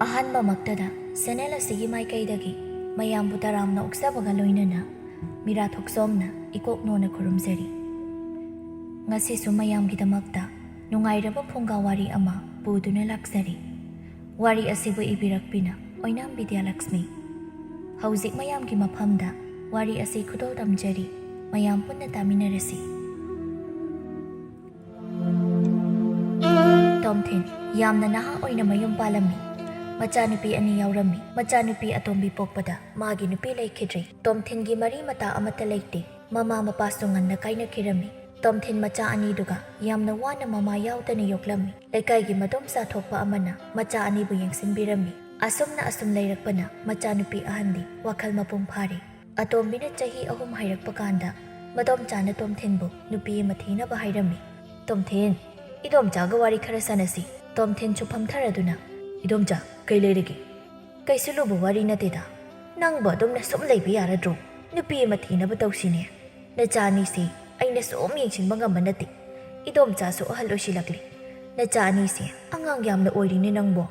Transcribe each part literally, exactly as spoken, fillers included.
ꯑꯍꯥꯟꯕꯃꯛꯇꯗ channel ꯑꯁꯤꯒꯤ ꯃꯥꯏꯀꯩꯗꯒꯤ ꯃꯌꯥꯝꯕꯨ ꯇꯔꯥꯝꯅ ꯑꯣꯛꯆꯕꯒ ꯂꯣꯏꯅꯅ ꯃꯤꯔꯥ ꯊꯣꯛꯆꯣꯝꯅ ꯏꯀꯣꯛ ꯅꯣꯟꯅ ꯈꯨꯔꯨꯝꯖꯔꯤ꯫ ꯉꯁꯤꯁꯨ ꯃꯌꯥꯝꯒꯤꯗꯃꯛꯇ ꯅꯨꯡꯉꯥꯏꯔꯕ ꯐꯨꯡꯒꯥ ꯋꯥꯔꯤ ꯑꯃ ꯄꯨꯗꯨꯅ ꯂꯥꯛꯆꯔꯤ꯫ ꯋꯥꯔꯤ ꯑꯁꯤꯕꯨ ꯏꯕꯤꯔꯛꯄꯤꯅ ꯑꯣꯏꯅꯥꯝ ꯕꯤꯗ꯭ꯌꯥꯂꯛꯁꯃꯤ꯫ ꯍꯧꯖꯤꯛ ꯃꯌꯥꯝꯒꯤ ꯃꯐꯝꯗ ꯋꯥꯔꯤ ꯑꯁꯤ ꯈꯨꯗꯣꯜ ꯇꯝꯖꯔꯤ꯫ ꯃꯌꯥꯝ ꯄꯨꯟꯅ ꯇꯥꯃꯤꯟꯅꯔꯁꯤ꯫ ꯇꯣꯝꯊꯤꯟ ꯌꯥꯝꯅ ꯅꯍꯥ ꯑꯣꯏꯅ ꯃꯌꯨꯝ ꯄꯥꯜꯂꯝꯃꯤ꯫ ꯃꯆꯥꯅꯨꯄꯤ ꯑꯅꯤ ꯌꯥꯎꯔꯝꯃꯤ꯫ ꯃꯆꯥꯅꯨꯄꯤ ꯑꯇꯣꯝꯕꯤ ꯄꯣꯛꯄꯗ ꯃꯥꯒꯤ ꯅꯨꯄꯤ ꯂꯩꯈꯤꯗ꯭ꯔꯤ꯫ ꯇꯣꯝꯊꯤꯟꯒꯤ ꯃꯔꯤ ꯃꯇꯥ ꯑꯃꯠꯇ ꯂꯩꯇꯦ꯫ ꯃꯃꯥ ꯃꯄꯥꯁꯨ ꯉꯟꯅ ꯀꯥꯏꯅꯈꯤꯔꯝꯃꯤ꯫ ꯇꯣꯝꯊꯤꯟ ꯃꯆꯥ ꯑꯅꯤꯗꯨꯒ ꯌꯥꯝꯅ ꯋꯥꯅ ꯃꯃꯥ ꯌꯥꯎꯗꯅ ꯌꯣꯛꯂꯝꯃꯤ꯫ ꯂꯩꯀꯥꯏꯒꯤ ꯃꯗꯣꯝꯆꯥ ꯊꯣꯛꯄ ꯑꯃꯅ ꯃꯆꯥ ꯑꯅꯤꯕꯨ ꯌꯦꯡꯁꯤꯟꯕꯤꯔꯝꯃꯤ꯫ ꯑꯁꯨꯝꯅ ꯑꯁꯨꯝ ꯂꯩꯔꯛꯄꯅ ꯃꯆꯥꯅꯨꯄꯤ ꯑꯍꯟꯗꯤ ꯋꯥꯈꯜ ꯃꯄꯨꯡ ꯐꯥꯔꯦ꯫ ꯑꯇꯣꯝꯕꯤꯅ ꯆꯍꯤ ꯑꯍꯨꯝ ꯍꯥꯏꯔꯛꯄ ꯀꯥꯟꯗ ꯃꯗꯣꯝꯆꯥꯅ ꯇꯣꯝꯊꯤꯟꯕꯨ ꯅꯨꯄꯤ ꯑꯃ ꯊꯤꯅꯕ ꯍꯥꯏꯔꯝꯃꯤ꯫ "ꯇꯣꯝꯊꯤꯟ, ꯏꯗꯣꯝꯆꯥꯒ ꯋꯥꯔꯤ ꯈꯔ ꯁꯥꯟꯅꯁꯤ꯫" ꯇꯣꯝꯊꯤꯟꯁꯨ ꯐꯝꯊꯔꯗꯨꯅ, "ꯏꯗꯣꯝꯆꯥ, ꯀꯩ ꯂꯩꯔꯒꯦ?" "ꯀꯩꯁꯨ ꯂꯨꯕ ꯋꯥꯔꯤ ꯅꯠꯇꯦꯗ꯫ ꯅꯪꯕꯨ ꯑꯗꯨꯝꯅ ꯁꯨꯝ ꯂꯩꯕ ꯌꯥꯔꯗ꯭ꯔꯣ? ꯅꯨꯄꯤ ꯑꯃ ꯊꯤꯅꯕ ꯇꯧꯁꯤꯅꯦ꯫ ꯅꯆꯥ ꯑꯅꯤꯁꯤ ꯑꯩꯅ ꯁꯨꯝ ꯌꯦꯡꯁꯤꯟꯕ ꯉꯝꯕ ꯅꯠꯇꯦ꯫ ꯏꯗꯣꯝꯆꯥꯁꯨ ꯑꯍꯜ ꯑꯣꯏꯁꯤꯜꯂꯛꯂꯤ꯫ ꯅꯆꯥ ꯑꯅꯤꯁꯤ ꯑꯉꯥꯡ ꯌꯥꯝꯅ ꯑꯣꯏꯔꯤꯅꯦ ꯅꯪꯕꯣ꯫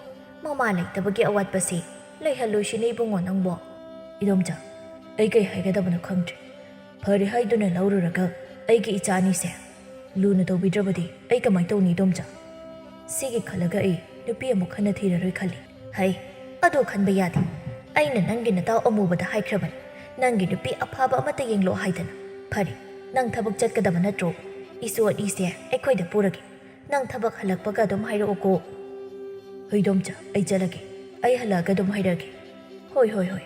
ꯃꯃꯥ ꯂꯩꯇꯕꯒꯤ ꯑꯋꯥꯠꯄꯁꯤ ꯂꯩꯍꯜꯂꯣꯏꯁꯤꯅꯦ ꯏꯕꯨꯡꯉꯣ ꯅꯪꯕꯣ꯫" "ꯏꯗꯣꯝꯆꯥ, ꯑꯩ ꯀꯩ ꯍꯥꯏꯒꯗꯕꯅꯣ ꯈꯪꯗ꯭ꯔꯦ꯫ ꯐꯔꯦ ꯍꯥꯏꯗꯨꯅ ꯂꯧꯔꯨꯔꯒ ꯑꯩꯒꯤ ꯏꯆꯥ ꯑꯅꯤꯁꯦ ꯂꯨꯅ ꯇꯧꯕꯤꯗ꯭ꯔꯕꯗꯤ ꯑꯩ ꯀꯃꯥꯏ ꯇꯧꯅꯤ ꯏꯗꯣꯝꯆꯥ?" "ꯁꯤꯒꯤ ꯈꯜꯂꯒ ꯑꯩ ꯅꯨꯄꯤ ꯑꯃꯨꯛ ꯍꯟꯅ ꯊꯤꯔꯔꯣꯏ ꯈꯜꯂꯤ꯫" "ꯍꯩ, ꯑꯗꯨ ꯈꯟꯕ ꯌꯥꯗꯦ꯫ ꯑꯩꯅ ꯅꯪꯒꯤ ꯅꯇꯥꯎ ꯑꯃꯨꯕꯗ ꯍꯥꯏꯈ꯭ꯔꯕꯅꯤ, ꯅꯪꯒꯤ ꯅꯨꯄꯤ ꯑꯐꯕ ꯑꯃꯠꯇ ꯌꯦꯡꯂꯣ ꯍꯥꯏꯗꯅ꯫ ꯐꯔꯦ, ꯅꯪ ꯊꯕꯛ ꯆꯠꯀꯗꯕ ꯅꯠꯇ꯭ꯔꯣ? ꯏꯆꯥ ꯑꯅꯤꯁꯦ ꯑꯩꯈꯣꯏꯗ ꯄꯨꯔꯒꯦ꯫ ꯅꯪ ꯊꯕꯛ ꯍꯜꯂꯛꯄꯒ ꯑꯗꯨꯝ ꯍꯥꯏꯔꯛꯎꯀꯣ꯫" "ꯍꯣꯏ ꯏꯗꯣꯝꯆꯥ, ꯑꯩ ꯆꯠꯂꯒꯦ꯫ ꯑꯩ ꯍꯜꯂꯛꯑꯒ ꯑꯗꯨꯝ ꯍꯥꯏꯔꯛꯑꯒꯦ꯫" "ꯍꯣꯏ, ꯍꯣꯏ, ꯍꯣꯏ꯫"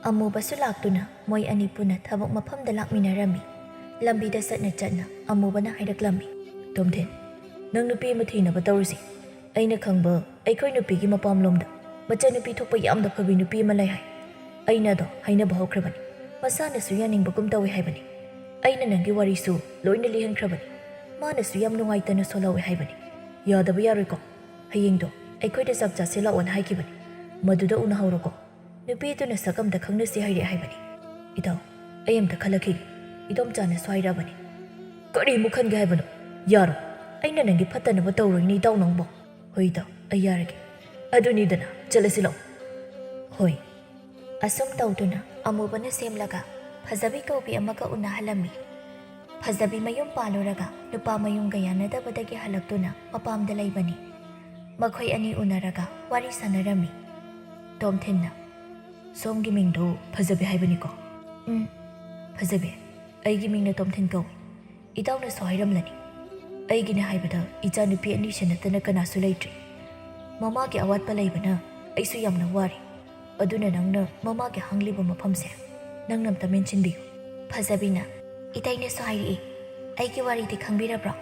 ꯑꯃꯨꯕꯁꯨ ꯂꯥꯛꯇꯨꯅ ꯃꯣꯏ ꯑꯅꯤ ꯄꯨꯟꯅ ꯊꯕꯛ ꯃꯐꯝꯗ ꯂꯥꯛꯃꯤꯟꯅꯔꯝꯃꯤ꯫ ꯂꯝꯕꯤꯗ ꯆꯠꯅ ꯆꯠꯅ ꯑꯃꯨꯕꯅ ꯍꯥꯏꯔꯛꯂꯝꯃꯤ꯫ "ꯇꯣꯝꯊꯤꯟ, ꯅꯪ ꯅꯨꯄꯤ ꯑꯃ ꯊꯤꯅꯕ ꯇꯧꯔꯨꯁꯤ꯫ ꯑꯩꯅ ꯈꯪꯕ ꯑꯩꯈꯣꯏ ꯅꯨꯄꯤꯒꯤ ꯃꯄꯥꯝꯂꯣꯝꯗ ꯃꯆꯟꯅꯨꯄꯤ ꯊꯣꯛꯄ ꯌꯥꯝꯅ ꯐꯕꯤ ꯅꯨꯄꯤ ꯑꯃ ꯂꯩ ꯍꯥꯏ꯫ ꯑꯩꯅ ꯑꯗꯣ ꯍꯥꯏꯅꯕ ꯍꯧꯈ꯭ꯔꯕꯅꯤ꯫ ꯃꯁꯥꯅꯁꯨ ꯌꯥꯅꯤꯡꯕꯒꯨꯝ ꯇꯧꯏ ꯍꯥꯏꯕꯅꯤ꯫ ꯑꯩꯅ ꯅꯪꯒꯤ ꯋꯥꯔꯤꯁꯨ ꯂꯣꯏꯅ ꯂꯤꯍꯟꯈ꯭ꯔꯕꯅꯤ꯫ ꯃꯥꯅꯁꯨ ꯌꯥꯝ ꯅꯨꯡꯉꯥꯏꯇꯅ ꯁꯣꯜꯍꯧꯋꯦ ꯍꯥꯏꯕꯅꯤ꯫ ꯌꯥꯗꯕ ꯌꯥꯔꯣꯏꯀꯣ꯫ ꯍꯌꯦꯡꯗꯣ ꯑꯩꯈꯣꯏꯗ ꯆꯥꯛ ꯆꯥꯁꯦ ꯂꯥꯛꯑꯣꯅ ꯍꯥꯏꯈꯤꯕꯅꯤ꯫ ꯃꯗꯨꯗ ꯎꯅꯍꯧꯔꯣꯀꯣ꯫ ꯅꯨꯄꯤꯗꯨꯅ ꯁꯛ ꯑꯝꯇ ꯈꯪꯅꯁꯤ ꯍꯥꯏꯔꯛꯑꯦ ꯍꯥꯏꯕꯅꯤ꯫" "ꯏꯇꯥꯎ, ꯑꯩ ꯑꯝꯇ ꯈꯜꯂꯛꯈꯤꯒꯦ꯫ ꯏꯗꯣꯝꯆꯥꯅꯁꯨ ꯍꯥꯏꯔꯛꯑꯕꯅꯤ꯫" "ꯀꯔꯤꯃꯨꯛ ꯈꯟꯒꯦ ꯍꯥꯏꯕꯅꯣ? ꯌꯥꯔꯣ꯫ ꯑꯩꯅ ꯅꯪꯒꯤ ꯐꯠꯇꯅꯕ ꯇꯧꯔꯣꯏꯅꯦ ꯏꯇꯥꯎ ꯅꯪꯕꯣ꯫" "ꯍꯣꯏ ꯏꯇꯥꯎ, ꯑꯩ ꯌꯥꯔꯒꯦ꯫ ꯑꯗꯨꯅꯤꯗꯅ, ꯆꯠꯂꯁꯤ ꯂꯥꯛꯑꯣ꯫ ꯍꯣꯏ꯫ ꯑꯁꯨꯝ ꯇꯧꯗꯨꯅ ꯑꯃꯨꯕꯅ ꯁꯦꯝꯂꯒ ꯐꯖꯕꯤ ꯀꯧꯕꯤ ꯑꯃꯒ ꯎꯅꯍꯜꯂꯝꯃꯤ꯫ ꯐꯖꯕꯤ ꯃꯌꯨꯝ ꯄꯥꯜꯂꯨꯔꯒ ꯅꯨꯄꯥ ꯃꯌꯨꯝꯒ ꯌꯥꯅꯗꯕꯗꯒꯤ ꯍꯜꯂꯛꯇꯨꯅ ꯃꯄꯥꯝꯗ ꯂꯩꯕꯅꯤ꯫ ꯃꯈꯣꯏ ꯑꯅꯤ ꯎꯅꯔꯒ ꯋꯥꯔꯤ ꯁꯥꯟꯅꯔꯝꯃꯤ꯫ ꯇꯣꯝꯊꯤꯟꯅ, "ꯁꯣꯝꯒꯤ ꯃꯤꯡꯗꯨ ꯐꯖꯕꯤ ꯍꯥꯏꯕꯅꯤꯀꯣ?" "ꯎꯝ, ꯐꯖꯕꯤ, ꯑꯩꯒꯤ ꯃꯤꯡꯅ ꯇꯣꯝꯊꯤꯟ ꯀꯧꯏ꯫ ꯏꯇꯥꯎꯅꯁꯨ ꯍꯥꯏꯔꯝꯂꯅꯤ꯫ ꯑꯩꯒꯤꯅꯦ ꯍꯥꯏꯕꯗ ꯏꯆꯥꯅꯨꯄꯤ ꯑꯅꯤꯁꯤ ꯅꯠꯇꯅ ꯀꯅꯥꯁꯨ ꯂꯩꯇ꯭ꯔꯤ꯫ ꯃꯃꯥꯒꯤ ꯑꯋꯥꯠꯄ ꯂꯩꯕꯅ ꯑꯩꯁꯨ ꯌꯥꯝꯅ ꯋꯥꯔꯤ꯫ ꯑꯗꯨꯅ ꯅꯪꯅ ꯃꯃꯥꯒꯤ ꯍꯪꯂꯤꯕ ꯃꯐꯝꯁꯦ ꯅꯪꯅ ꯑꯝꯇ ꯃꯦꯟꯁꯤꯟꯕꯤꯌꯨ꯫" ꯐꯖꯕꯤꯅ, "ꯏꯇꯩꯅꯁꯨ ꯍꯥꯏꯔꯛꯏ꯫ ꯑꯩꯒꯤ ꯋꯥꯔꯤꯗꯤ ꯈꯪꯕꯤꯔꯕ꯭ꯔꯣ?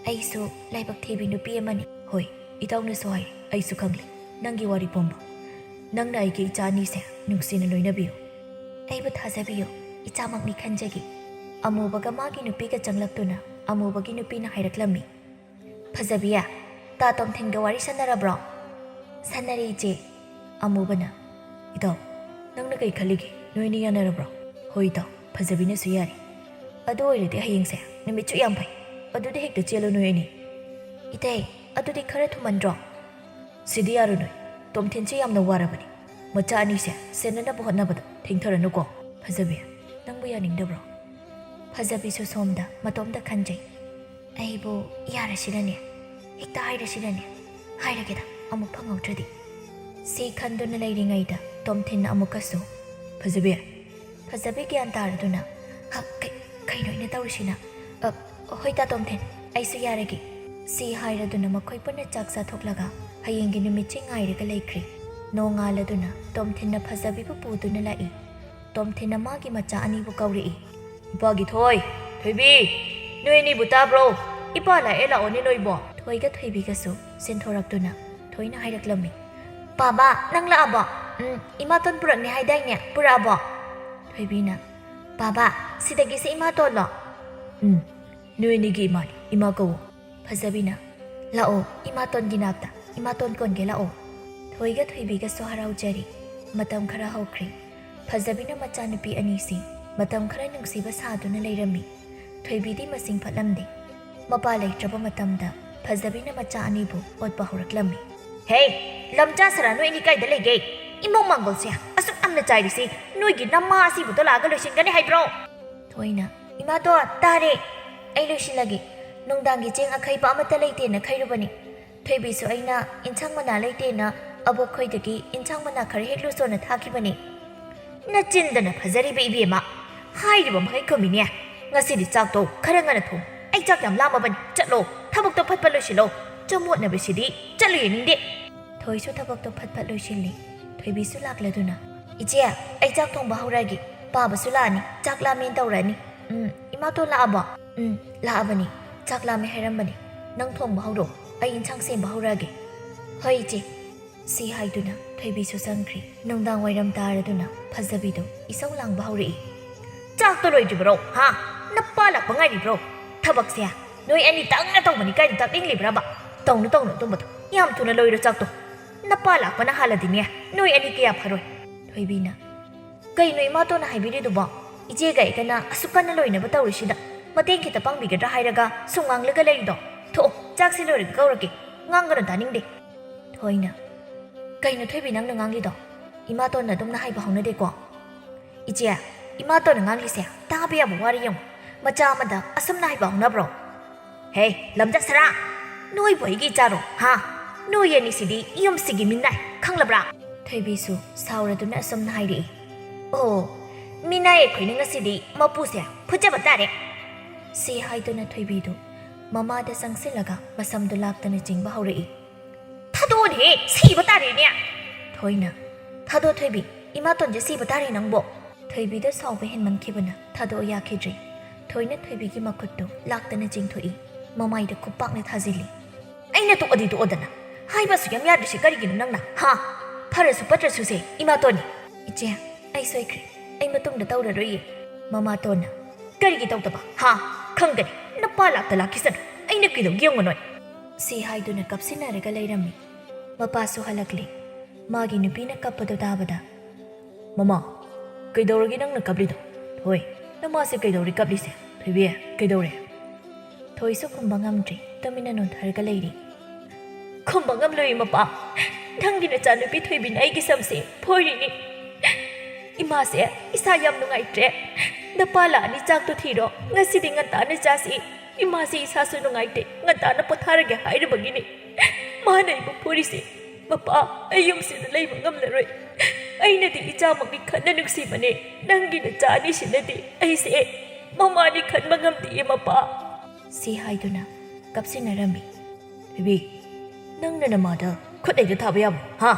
ꯑꯩꯁꯨ ꯂꯥꯏꯕꯛ ꯊꯤꯕꯤ ꯅꯨꯄꯤ ꯑꯃꯅꯤ꯫" "ꯍꯣꯏ, ꯏꯇꯥꯎꯅꯁꯨ ꯍꯥꯏꯔꯤ꯫ ꯑꯩꯁꯨ ꯈꯪꯂꯤ ꯅꯪꯒꯤ ꯋꯥꯔꯤ ꯄꯨꯝꯕ꯫ ꯅꯪꯅ ꯑꯩꯒꯤ ꯏꯆꯥ ꯑꯅꯤꯁꯦ ꯅꯨꯡꯁꯤꯅ ꯂꯣꯏꯅꯕꯤꯌꯨ꯫" "ꯑꯩꯕꯨ ꯊꯥꯖꯕꯤꯌꯨ, ꯏꯆꯥꯃꯛꯅꯤ ꯈꯟꯖꯒꯦ꯫" ꯑꯃꯨꯕꯒ ꯃꯥꯒꯤ ꯅꯨꯄꯤꯒ ꯆꯪꯂꯛꯇꯨꯅ ꯑꯃꯨꯕꯒꯤ ꯅꯨꯄꯤꯅ ꯍꯥꯏꯔꯛꯂꯝꯃꯤ꯫ "ꯐꯖꯕꯤ, ꯇꯥ ꯇꯣꯝꯊꯤꯟꯒ ꯋꯥꯔꯤ ꯁꯥꯟꯅꯔꯕ꯭ꯔꯣ?" "ꯁꯥꯟꯅꯔꯦ, ꯏꯆꯦ꯫" ꯑꯃꯨꯕꯅ, "ꯏꯇꯥꯎ, ꯅꯪꯅ ꯀꯩ ꯈꯜꯂꯤꯒꯦ? ꯅꯣꯏꯅꯤ ꯌꯥꯅꯔꯕ꯭ꯔꯣ?" "ꯍꯣꯏ, ꯏꯇꯥꯎ, ꯐꯖꯕꯤꯅꯁꯨ ꯌꯥꯔꯤ꯫" "ꯑꯗꯨ ꯑꯣꯏꯔꯗꯤ ꯍꯌꯦꯡꯁꯦ ꯅꯨꯃꯤꯠꯁꯨ ꯌꯥꯝ ꯐꯩ꯫ ꯑꯗꯨꯗꯤ ꯍꯦꯛꯇ ꯆꯦꯜꯂꯣ ꯅꯣꯏ ꯑꯅꯤ꯫" "ꯏꯇꯩ, ꯑꯗꯨꯗꯤ ꯈꯔ ꯊꯨꯃꯟꯗ꯭ꯔꯣ?" "ꯁꯤꯗꯤ ꯌꯥꯔꯣꯏ ꯅꯣꯏ꯫ ꯇꯣꯝꯊꯤꯟꯁꯦ ꯌꯥꯝꯅ ꯋꯥꯔꯕꯅꯤ꯫ ꯃꯆꯥ ꯑꯅꯤꯁꯦ ꯁꯦꯟꯅꯅꯕ ꯍꯣꯠꯅꯕꯗ ꯊꯦꯡꯊꯔꯅꯨꯀꯣ꯫" "ꯐꯖꯕꯤ, ꯅꯪꯕꯨ ꯌꯥꯅꯤꯡꯗꯕ꯭ꯔꯣ?" ꯐꯖꯕꯤꯁꯨ ꯁꯣꯝꯗ ꯃꯇꯣꯝꯇ ꯈꯟꯖꯩ꯫ "ꯑꯩꯕꯨ ꯌꯥꯔꯁꯤꯔꯅꯦ? ꯍꯦꯛꯇ ꯍꯥꯏꯔꯁꯤꯔꯅꯦ? ꯍꯥꯏꯔꯒꯦꯗ, ꯑꯃꯨꯛ ꯐꯪꯍꯧꯗ꯭ꯔꯗꯤ꯫" ꯁꯤ ꯈꯟꯗꯨꯅ ꯂꯩꯔꯤꯉꯩꯗ ꯇꯣꯝꯊꯤꯟꯅ ꯑꯃꯨꯛꯀꯁꯨ, "ꯐꯖꯕꯤ!" ꯐꯖꯕꯤ ꯒ꯭ꯌꯥꯟ ꯇꯥꯔꯗꯨꯅ, "ꯍ, ꯀꯩ-, ꯀꯩꯅꯣ ꯑꯩꯅ ꯇꯧꯔꯤꯁꯤꯅ?" "ꯑ, ꯍꯣꯏ ꯇꯥ ꯇꯣꯝꯊꯤꯟ, ꯑꯩꯁꯨ ꯌꯥꯔꯒꯦ꯫" ꯁꯤ ꯍꯥꯏꯔꯗꯨꯅ ꯃꯈꯣꯏ ꯄꯨꯟꯅ ꯆꯥꯛ ꯆꯥꯊꯣꯛꯂꯒ ꯍꯌꯦꯡꯒꯤ ꯅꯨꯃꯤꯠꯁꯤ ꯉꯥꯏꯔꯒ ꯂꯩꯈ꯭ꯔꯦ꯫ ꯅꯣꯡꯉꯥꯜꯂꯗꯨꯅ ꯇꯣꯝꯊꯤꯟꯅ ꯐꯖꯕꯤꯕꯨ ꯄꯨꯗꯨꯅ ꯂꯥꯛꯏ꯫ ꯇꯣꯝꯊꯤꯟꯅ ꯃꯥꯒꯤ ꯃꯆꯥ ꯑꯅꯤꯕꯨ ꯀꯧꯔꯛꯏ꯫ "ꯏꯄꯥꯒꯤ ꯊꯣꯏ, ꯊꯣꯏꯕꯤ, ꯅꯣꯏ ꯑꯅꯤꯕꯨ ꯇꯥꯕ꯭ꯔꯣ? ꯏꯄꯥ ꯂꯥꯛꯑꯦ, ꯂꯥꯛꯑꯣꯅꯦ ꯅꯣꯏꯕꯣ꯫" ꯊꯣꯏꯒ ꯊꯣꯏꯕꯤꯒꯁꯨ ꯆꯦꯟꯊꯣꯔꯛꯇꯨꯅ ꯊꯣꯏꯅ ꯍꯥꯏꯔꯛꯂꯝꯃꯤ꯫ "ꯄꯥꯕ, ꯅꯪ ꯂꯥꯛꯑꯕꯣ? ꯎꯝ, ꯏꯃꯥꯇꯣꯟ ꯄꯨꯔꯛꯅꯤ ꯍꯥꯏꯗꯥꯏꯅꯦ? ꯄꯨꯔꯛꯑꯕꯣ?" ꯊꯣꯏꯕꯤꯅ, "ꯄꯥꯕ, ꯁꯤꯗꯒꯤꯁꯦ ꯏꯃꯥꯇꯣꯟꯂꯣ?" "ꯎꯝ, ꯅꯣꯏ ꯑꯅꯤꯒꯤ ꯏꯃꯥꯅꯤ, ꯏꯃꯥ ꯀꯧꯋꯣ꯫" ꯐꯖꯕꯤꯅ, "ꯂꯥꯛꯑꯣ, ꯏꯃꯥꯇꯣꯟꯒꯤ ꯅꯥꯛꯇ, ꯏꯃꯥꯇꯣꯟ ꯀꯣꯟꯒꯦ ꯂꯥꯛꯑꯣ꯫" ꯊꯣꯏꯒ ꯊꯣꯏꯕꯤꯒꯁꯨ ꯍꯔꯥꯎꯖꯔꯤ꯫ ꯃꯇꯝ ꯈꯔ ꯍꯧꯈ꯭ꯔꯦ꯫ ꯐꯖꯕꯤꯅ ꯃꯆꯥꯅꯨꯄꯤ ꯑꯅꯤꯁꯤ ꯃꯇꯝ ꯈꯔ ꯅꯨꯡꯁꯤꯕ ꯁꯥꯗꯨꯅ ꯂꯩꯔꯝꯃꯤ꯫ ꯊꯣꯏꯕꯤꯗꯤ ꯃꯁꯤꯡ ꯐꯠꯂꯝꯗꯦ꯫ ꯃꯄꯥ ꯂꯩꯇ꯭ꯔꯕ ꯃꯇꯝꯗ ꯐꯖꯕꯤꯅ ꯃꯆꯥ ꯑꯅꯤꯕꯨ ꯑꯣꯠꯄ ꯍꯧꯔꯛꯂꯝꯃꯤ꯫ ꯍꯦ, ꯂꯝꯆꯥ ꯁꯔꯥ, ꯅꯣꯏ ꯑꯅꯤ ꯀꯥꯏꯗ ꯂꯩꯒꯦ? ꯏꯃꯧ ꯃꯥꯡꯒꯣꯜꯁꯦ ꯑꯁꯨꯛ ꯌꯥꯝꯅ ꯆꯥꯏꯔꯤꯁꯤ ꯅꯣꯏꯒꯤ ꯅꯃꯥ ꯑꯁꯤꯕꯨꯗꯣ ꯂꯥꯛꯑꯒ ꯂꯣꯏꯁꯤꯟꯒꯅꯤ ꯍꯥꯏꯕ꯭ꯔꯣ? ꯊꯣꯏꯅ, "ꯏꯃꯥꯇꯣꯟ, ꯇꯥꯔꯦ, ꯑꯩ ꯂꯣꯏꯁꯤꯜꯂꯒꯦ꯫ ꯅꯨꯡꯗꯥꯡꯒꯤ ꯆꯦꯡ ꯑꯈꯩꯕ ꯑꯃꯠꯇ ꯂꯩꯇꯦꯅ ꯈꯩꯔꯨꯕꯅꯤ꯫ ꯊꯣꯏꯕꯤꯁꯨ ꯑꯩꯅ ꯏꯟꯁꯥꯡ ꯃꯅꯥ ꯂꯩꯇꯦꯅ ꯑꯕꯣꯛ ꯈꯣꯏꯗꯒꯤ ꯏꯟꯁꯥꯡ ꯃꯅꯥ ꯈꯔ ꯍꯦꯛꯂꯨꯆꯣꯅ ꯊꯥꯈꯤꯕꯅꯤ꯫" "ꯅꯆꯤꯟꯗꯅ ꯐꯖꯔꯤꯕ ꯏꯕꯦꯝꯃ, ꯍꯥꯏꯔꯤꯕ ꯃꯈꯩ ꯈꯨꯝꯃꯤꯅꯦ꯫ ꯉꯁꯤꯗꯤ ꯆꯥꯛꯇꯣ ꯈꯔ ꯉꯟꯅ ꯊꯣꯡ꯫ ꯑꯩ ꯆꯥꯛ ꯌꯥꯝ ꯂꯥꯝꯃꯕꯅꯤ꯫ ꯆꯠꯂꯣ, ꯊꯕꯛꯇꯣ ꯐꯠ ꯐꯠ ꯂꯣꯏꯁꯤꯜꯂꯣ꯫ ꯆꯃꯣꯠꯅꯕꯁꯤꯗꯤ ꯆꯠꯂꯨ ꯌꯦꯡꯅꯤꯡꯗꯦ꯫" ꯊꯣꯏꯁꯨ ꯊꯕꯛꯇꯣ ꯐꯠ ꯐꯠ ꯂꯣꯏꯁꯤꯜꯂꯤ꯫ ꯊꯣꯏꯕꯤꯁꯨ ꯂꯥꯛꯂꯗꯨꯅ, "ꯏꯆꯦ, ꯑꯩ ꯆꯥꯛ ꯊꯣꯡꯕ ꯍꯧꯔꯛꯑꯒꯦ꯫ ꯄꯥꯕꯁꯨ ꯂꯥꯛꯑꯅꯤ, ꯆꯥꯛ ꯂꯥꯝꯃꯦꯅ ꯇꯧꯔꯛꯑꯅꯤ꯫ ꯎꯝ, ꯏꯃꯥꯇꯣꯟ ꯂꯥꯛꯑꯕꯣ?" "ꯎꯝ, ꯂꯥꯛꯑꯕꯅꯤ꯫ ꯆꯥꯛ ꯂꯥꯝꯃꯦ ꯍꯥꯏꯔꯝꯕꯅꯤ꯫ ꯅꯪ ꯊꯣꯡꯕ ꯍꯧꯔꯣ, ꯑꯩ ꯏꯟꯁꯥꯡ ꯁꯦꯝꯕ ꯍꯧꯔꯛꯑꯒꯦ꯫" "ꯍꯣꯏ, ꯏꯆꯦ꯫" ꯁꯤ ꯍꯥꯏꯗꯨꯅ ꯊꯣꯏꯕꯤꯁꯨ ꯆꯪꯈ꯭ꯔꯤ꯫ ꯅꯨꯡꯗꯥꯡ ꯋꯥꯏꯔꯝ ꯇꯥꯔꯗꯨꯅ ꯐꯖꯕꯤꯗꯣ ꯏꯁꯧ ꯂꯥꯡꯕ ꯍꯧꯔꯛꯏ꯫ "ꯆꯥꯛꯇꯣ ꯂꯣꯏꯗ꯭ꯔꯤꯕ꯭ꯔꯣ? ꯍꯥ? ꯅꯄꯥ ꯂꯥꯛꯄ ꯉꯥꯏꯔꯤꯕ꯭ꯔꯣ? ꯊꯕꯛꯁꯦ ꯅꯣꯏ ꯑꯅꯤꯇꯪꯅ ꯇꯧꯕꯅꯤ ꯀꯥꯏꯅ ꯇꯥꯛꯅꯤꯡꯂꯤꯕ꯭ꯔꯕ? ꯇꯧꯅꯨ, ꯇꯧꯅꯨ ꯑꯗꯨꯝꯕꯗꯣ꯫ ꯌꯥꯝ ꯊꯨꯅ ꯂꯣꯏꯔꯣ ꯆꯥꯛꯇꯣ꯫ ꯅꯄꯥ ꯂꯥꯛꯄꯅ ꯍꯥꯜꯂꯗꯤꯅꯦ, ꯅꯣꯏ ꯑꯅꯤ ꯀꯌꯥ ꯐꯔꯣꯏ꯫" ꯊꯣꯏꯕꯤꯅ, "ꯀꯩꯅꯣ ꯏꯃꯥꯇꯣꯟꯅ ꯍꯥꯏꯕꯤꯔꯤꯗꯨꯕꯣ? ꯏꯆꯦꯒ ꯑꯩꯒꯅ ꯑꯁꯨꯛ ꯀꯟꯅ ꯂꯣꯏꯅꯕ ꯇꯧꯔꯤꯁꯤꯗ ꯃꯇꯦꯡ ꯈꯤꯇ ꯄꯥꯡꯕꯤꯒꯗ꯭ꯔꯥ ꯍꯥꯏꯔꯒ ꯁꯨꯝ ꯉꯥꯡꯂꯒ ꯂꯩꯔꯤꯗꯣ? ꯊꯣꯛꯑꯣ, ꯆꯥꯛꯁꯤ ꯂꯣꯏꯔꯒ ꯀꯧꯔꯛꯀꯦ꯫ ꯉꯥꯡꯒꯅꯨ, ꯇꯥꯅꯤꯡꯗꯦ꯫" ꯊꯣꯏꯅ, "ꯀꯩꯅꯣ ꯊꯣꯏꯕꯤ ꯅꯪꯅ ꯉꯥꯡꯂꯤꯗꯣ? ꯏꯃꯥꯇꯣꯟꯅ ꯑꯗꯨꯝꯅ ꯍꯥꯏꯕ ꯍꯧꯅꯗꯦꯀꯣ꯫" "ꯏꯆꯦ, ꯏꯃꯥꯇꯣꯟꯅ ꯉꯥꯡꯂꯤꯁꯦ ꯇꯥꯕ ꯌꯥꯕ ꯋꯥꯔꯤ ꯌꯦꯡꯉꯨ꯫ ꯃꯆꯥ ꯑꯃꯗ ꯑꯁꯨꯝꯅ ꯍꯥꯏꯕ ꯍꯧꯅꯕ꯭ꯔꯣ? ꯍꯦ, ꯂꯝꯖꯥ ꯁꯔꯥ! ꯅꯣꯏꯕꯨ ꯑꯩꯒꯤ ꯏꯆꯥꯔꯣ, ꯍꯥ? ꯅꯣꯏ ꯑꯅꯤꯁꯤꯗꯤ ꯌꯨꯝꯁꯤꯒꯤ ꯃꯤꯅꯥꯏ, ꯈꯪꯂꯕ꯭ꯔꯥ?" ꯊꯣꯏꯕꯤꯁꯨ ꯁꯥꯎꯔꯗꯨꯅ ꯑꯁꯨꯝꯅ ꯍꯥꯏꯔꯛꯏ꯫ "ꯑꯣ, ꯃꯤꯅꯥꯏ ꯑꯩꯈꯣꯏꯅ ꯉꯁꯤꯗꯤ ꯃꯄꯨꯁꯦ ꯐꯨꯖꯕ ꯇꯥꯔꯦ꯫" ꯁꯤ ꯍꯥꯏꯗꯨꯅ ꯊꯣꯏꯕꯤꯗꯨ ꯃꯃꯥꯗ ꯆꯪꯁꯤꯜꯂꯒ ꯃꯁꯝꯗꯨ ꯂꯥꯛꯇꯅ ꯆꯤꯡꯕ ꯍꯧꯔꯛꯏ꯫ "ꯊꯥꯗꯣꯛꯑꯣꯅꯦꯍꯦ, ꯁꯤꯕ ꯇꯥꯔꯦꯅꯦ!" ꯊꯣꯏꯅ, "ꯊꯥꯗꯣꯛ ꯊꯣꯏꯕꯤ, ꯏꯃꯥꯇꯣꯟꯁꯦ ꯁꯤꯕ ꯇꯥꯔꯦ ꯅꯪꯕꯣ!" ꯊꯣꯏꯕꯤꯗ ꯁꯥꯎꯕ ꯍꯦꯟꯃꯟꯈꯤꯕꯅ ꯊꯥꯗꯣꯛꯑꯣ ꯌꯥꯈꯤꯗ꯭ꯔꯦ꯫ ꯊꯣꯏꯅ ꯊꯣꯏꯕꯤꯒꯤ ꯃꯈꯨꯠꯇꯨ ꯂꯥꯛꯇꯅ ꯆꯤꯡꯊꯣꯛꯏ, ꯃꯃꯥꯏꯗ ꯈꯨꯄꯥꯛꯅ ꯊꯥꯖꯤꯜꯂꯤ꯫ "ꯑꯩꯅ ꯇꯣꯛꯑꯗꯤ ꯇꯣꯛꯑꯣꯗꯅ, ꯍꯥꯏꯕ ꯑꯁꯨꯛ ꯌꯥꯝ ꯌꯥꯗ꯭ꯔꯤꯁꯦ ꯀꯔꯤꯒꯤꯅꯣ ꯅꯪꯅ, ꯍꯥ? ꯐꯔꯁꯨ ꯐꯠꯇ꯭ꯔꯁꯨ ꯁꯦ, ꯏꯃꯥꯇꯣꯟꯅꯤ꯫" "ꯏꯆꯦ, ꯑꯩ ꯁꯣꯏꯈ꯭ꯔꯦ, ꯑꯩ ꯃꯇꯨꯡꯗ ꯇꯧꯔꯔꯣꯏꯌꯦ꯫" ꯃꯃꯥꯇꯣꯟꯅ, "ꯀꯔꯤꯒꯤ ꯇꯧꯗꯕ, ꯍꯥ? ꯈꯪꯒꯅꯤ, ꯅꯄꯥ ꯂꯥꯛꯇ ꯂꯥꯛꯈꯤꯁꯅꯨ, ꯑꯩꯅ ꯀꯩꯗꯧꯒꯦ ꯌꯦꯡꯉꯨ ꯅꯣꯏ꯫" ꯁꯤ ꯍꯥꯏꯗꯨꯅ ꯀꯞꯁꯤꯟꯅꯔꯒ ꯂꯩꯔꯝꯃꯤ꯫ ꯃꯄꯥꯁꯨ ꯍꯜꯂꯛꯂꯦ꯫ ꯃꯥꯒꯤ ꯅꯨꯄꯤꯅ ꯀꯞꯄꯗꯨ ꯇꯥꯕꯗ, "ꯃꯃꯥ, ꯀꯩꯗꯧꯔꯒꯦ ꯅꯪꯅ ꯀꯞꯂꯤꯗꯣ? ꯊꯣꯏ, ꯅꯃꯥꯁꯦ ꯀꯩꯗꯧꯔꯦ ꯀꯞꯂꯤꯁꯦ? ꯊꯣꯏꯕꯤ, ꯀꯩꯗꯧꯔꯦ?" ꯊꯣꯏꯁꯨ ꯈꯨꯝꯕ ꯉꯝꯗ꯭ꯔꯦ, ꯇꯨꯃꯤꯟꯅ ꯅꯣꯟꯊꯔꯒ ꯂꯩꯔꯤ꯫ ꯈꯨꯝꯕ ꯉꯝꯂꯣꯏ ꯃꯄꯥ꯫ ꯅꯪꯒꯤ ꯅꯆꯥꯅꯨꯄꯤ ꯊꯣꯏꯕꯤꯅ ꯑꯩꯒꯤ ꯁꯝꯁꯦ ꯐꯣꯏꯔꯤꯅꯤ꯫ ꯏꯃꯥꯁꯦ ꯏꯁꯥ ꯌꯥꯝ ꯅꯨꯡꯉꯥꯏꯇ꯭ꯔꯦ꯫ ꯅꯄꯥ ꯂꯥꯛꯑꯅꯤ, ꯆꯥꯛꯇꯣ ꯊꯤꯔꯣ꯫ ꯉꯁꯤꯗꯤ ꯉꯟꯇꯥꯅ ꯆꯥꯁꯤ꯫ ꯏꯃꯥꯁꯦ ꯏꯁꯥꯁꯨ ꯅꯨꯡꯉꯥꯏꯇꯦ, ꯉꯟꯇꯥꯅ ꯄꯣꯊꯥꯔꯒꯦ ꯍꯥꯏꯔꯕꯒꯤꯅꯤ ꯃꯥꯅ ꯑꯩꯕꯨ ꯐꯨꯔꯤꯁꯦ꯫ ꯃꯄꯥ, ꯑꯩ ꯌꯨꯝꯁꯤꯗ ꯂꯩꯕ ꯉꯝꯂꯔꯣꯏ꯫ ꯑꯩꯅꯗꯤ ꯏꯆꯥꯃꯛꯅꯤ ꯈꯟꯅ ꯅꯨꯡꯁꯤꯕꯅꯦ꯫ ꯅꯪꯒꯤ ꯅꯆꯥ ꯑꯅꯤꯁꯤꯅꯗꯤ ꯑꯩꯁꯦ ꯃꯃꯥꯅꯤ ꯈꯟꯕ ꯉꯝꯗꯤꯌꯦ ꯃꯄꯥ꯫ ꯁꯤ ꯍꯥꯏꯗꯨꯅ ꯀꯞꯁꯤꯟꯅꯔꯝꯃꯤ꯫ ꯊꯣꯏꯕꯤ, ꯅꯪꯅ ꯅꯃꯥꯗ ꯈꯨꯠ ꯍꯦꯛꯇ ꯊꯥꯕ ꯌꯥꯕ꯭ꯔꯣ? ꯍꯥ?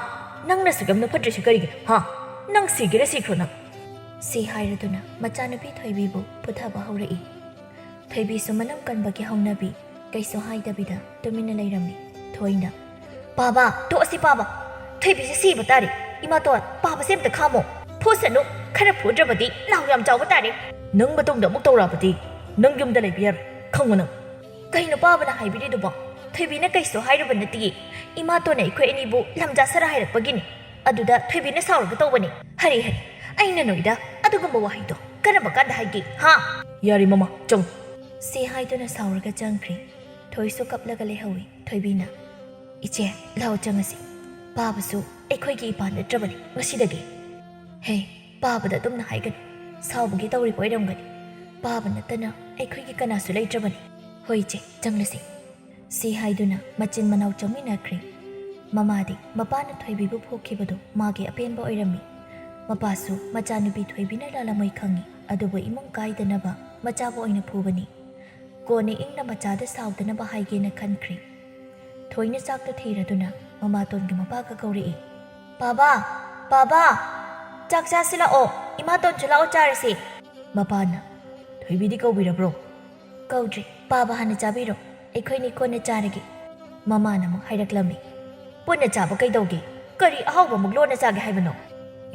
ꯅꯪꯅ ꯁꯨꯛ ꯌꯥꯝꯅ ꯐꯠꯇ꯭ꯔꯤꯁꯤ ꯀꯔꯤꯒꯤꯅꯣ? ꯍꯥ? ꯅꯪ ꯁꯤꯒꯦꯔꯥ ꯁꯤꯈ꯭ꯔꯣ ꯅꯪ꯫ ꯁꯤ ꯍꯥꯏꯔꯗꯨꯅ ꯃꯆꯥꯅꯨꯄꯤ ꯊꯣꯏꯕꯤꯕꯨ ꯐꯨꯊꯕ ꯍꯧꯔꯛꯏ꯫ ꯊꯣꯏꯕꯤꯁꯨ ꯃꯅꯝ ꯀꯟꯕꯒꯤ ꯍꯧꯅꯕꯤ ꯀꯩꯁꯨ ꯍꯥꯏꯗꯕꯤꯗ ꯇꯨꯃꯤꯟꯅ ꯂꯩꯔꯝꯃꯤ꯫ ꯊꯣꯏꯅ, "ꯄꯥꯕ, ꯇꯣꯛꯑꯁꯤ ꯄꯥꯕ꯫ ꯊꯣꯏꯕꯤꯁꯦ ꯁꯤꯕ ꯇꯥꯔꯦ꯫ ꯏꯃꯥꯇꯣꯟ, ꯄꯥꯕꯁꯦ ꯑꯝꯇ ꯈꯥꯝꯃꯣ꯫ ꯐꯨꯁꯅꯨ, ꯈꯔ ꯐꯨꯗ꯭ꯔꯕꯗꯤ ꯅꯥꯎ ꯌꯥꯝ ꯆꯥꯎꯕ ꯇꯥꯔꯦ꯫ ꯅꯪ ꯃꯇꯨꯡꯗ ꯑꯃꯨꯛ ꯇꯧꯔꯛꯑꯕꯗꯤ ꯅꯪ ꯌꯨꯝꯗ ꯂꯩꯕ ꯌꯥꯔꯣꯏ, ꯈꯪꯉꯨ ꯅꯪ꯫" "ꯀꯩꯅꯣ ꯄꯥꯕꯅ ꯍꯥꯏꯕꯤꯔꯤꯗꯨꯕꯣ? ꯊꯣꯏꯕꯤꯅ ꯀꯩꯁꯨ ꯍꯥꯏꯔꯨꯕ ꯅꯠꯇꯤꯌꯦ꯫ ꯏꯃꯥꯇꯣꯟꯅ ꯑꯩꯈꯣꯏ ꯑꯅꯤꯕꯨ ꯂꯝꯖꯥ ꯁꯔꯥ ꯍꯥꯏꯔꯛꯄꯒꯤꯅꯤ꯫ ꯑꯗꯨꯗ ꯊꯣꯏꯕꯤꯅ ꯁꯥꯎꯔꯒ ꯇꯧꯕꯅꯤ꯫ ꯍꯔꯦ ꯍꯔꯦ, ꯑꯩꯅ ꯅꯣꯏꯗ ꯑꯗꯨꯒꯨꯝꯕ ꯋꯥꯍꯩꯗꯣ ꯀꯔꯝꯕ ꯀꯥꯟꯗ ꯍꯥꯏꯒꯦ, ꯍꯥ?" "ꯌꯥꯔꯦ ꯃꯃꯥ, ꯆꯪꯉꯨ꯫" ꯁꯤ ꯍꯥꯏꯗꯨꯅ ꯁꯥꯎꯔꯒ ꯆꯪꯈ꯭ꯔꯦ꯫ ꯊꯣꯏꯁꯨ ꯀꯞꯂꯒ ꯂꯩꯍꯧꯏ꯫ ꯊꯣꯏꯕꯤꯅ, "ꯏꯆꯦ, ꯂꯥꯛꯑꯣ ꯆꯪꯉꯁꯤ꯫ ꯄꯥꯕꯁꯨ ꯑꯩꯈꯣꯏꯒꯤ ꯏꯄꯥ ꯅꯠꯇ꯭ꯔꯕꯅꯤ ꯉꯁꯤꯗꯒꯤ꯫" "ꯍꯦ, ꯄꯥꯕꯗ ꯑꯗꯨꯝꯅ ꯍꯥꯏꯒꯅꯨ꯫ ꯁꯥꯎꯕꯒꯤ ꯇꯧꯔꯤꯕ ꯑꯣꯏꯔꯝꯒꯅꯤ꯫ ꯄꯥꯕ ꯅꯠꯇꯅ ꯑꯩꯈꯣꯏꯒꯤ ꯀꯅꯥꯁꯨ ꯂꯩꯇ꯭ꯔꯕꯅꯤ꯫ ꯍꯣꯏ ꯏꯆꯦ, ꯆꯪꯂꯁꯤ꯫" ꯁꯤ ꯍꯥꯏꯗꯨꯅ ꯃꯆꯤꯟ ꯃꯅꯥꯎ ꯆꯪꯃꯤꯟꯅꯈ꯭ꯔꯦ꯫ ꯃꯃꯥꯗꯤ ꯃꯄꯥꯅ ꯊꯣꯏꯕꯤꯕꯨ ꯐꯨꯈꯤꯕꯗꯨ ꯃꯥꯒꯤ ꯑꯄꯦꯟꯕ ꯑꯣꯏꯔꯝꯃꯤ꯫ ꯃꯄꯥꯁꯨ ꯃꯆꯥꯅꯨꯄꯤ ꯊꯣꯏꯕꯤꯅ ꯂꯥꯜꯂꯝꯃꯣꯏ ꯈꯪꯉꯤ, ꯑꯗꯨꯕꯨ ꯏꯃꯨꯡ ꯀꯥꯏꯗꯅꯕ ꯃꯆꯥꯕꯨ ꯑꯣꯏꯅ ꯐꯨꯕꯅꯤ꯫ ꯀꯣꯟꯅ ꯏꯪꯅ ꯃꯆꯥꯗ ꯁꯥꯎꯗꯅꯕ ꯍꯥꯏꯒꯦꯅ ꯈꯟꯈ꯭ꯔꯦ꯫ ꯊꯣꯏꯅ ꯆꯥꯛꯇꯨ ꯊꯤꯔꯗꯨꯅ ꯃꯃꯥꯇꯣꯟꯒꯤ ꯃꯄꯥꯒ ꯀꯧꯔꯛꯏ꯫ "ꯄꯥꯕ! ꯄꯥꯕ! ꯆꯥꯛ ꯆꯥꯁꯤ ꯂꯥꯛꯑꯣ꯫ ꯏꯃꯥꯇꯣꯟꯁꯨ ꯂꯥꯛꯑꯣ ꯆꯥꯔꯁꯤ꯫" ꯃꯄꯥꯅ, "ꯊꯣꯏꯕꯤꯗꯤ ꯀꯧꯕꯤꯔꯕ꯭ꯔꯣ?" "ꯀꯧꯗ꯭ꯔꯤ꯫ ꯄꯥꯕ ꯍꯥꯟꯅ ꯆꯥꯕꯤꯔꯣ꯫ ꯑꯩꯈꯣꯏꯅꯤ ꯀꯣꯟꯅ ꯆꯥꯔꯒꯦ꯫" ꯃꯃꯥꯅ ꯑꯃꯨꯛ ꯍꯥꯏꯔꯛꯂꯝꯃꯤ꯫ "ꯄꯨꯟꯅ ꯆꯥꯕ ꯀꯩꯗꯧꯒꯦ? ꯀꯔꯤ ꯑꯍꯥꯎꯕ ꯑꯃꯨꯛ ꯂꯣꯟꯅ ꯆꯥꯒꯦ ꯍꯥꯏꯕꯅꯣ?"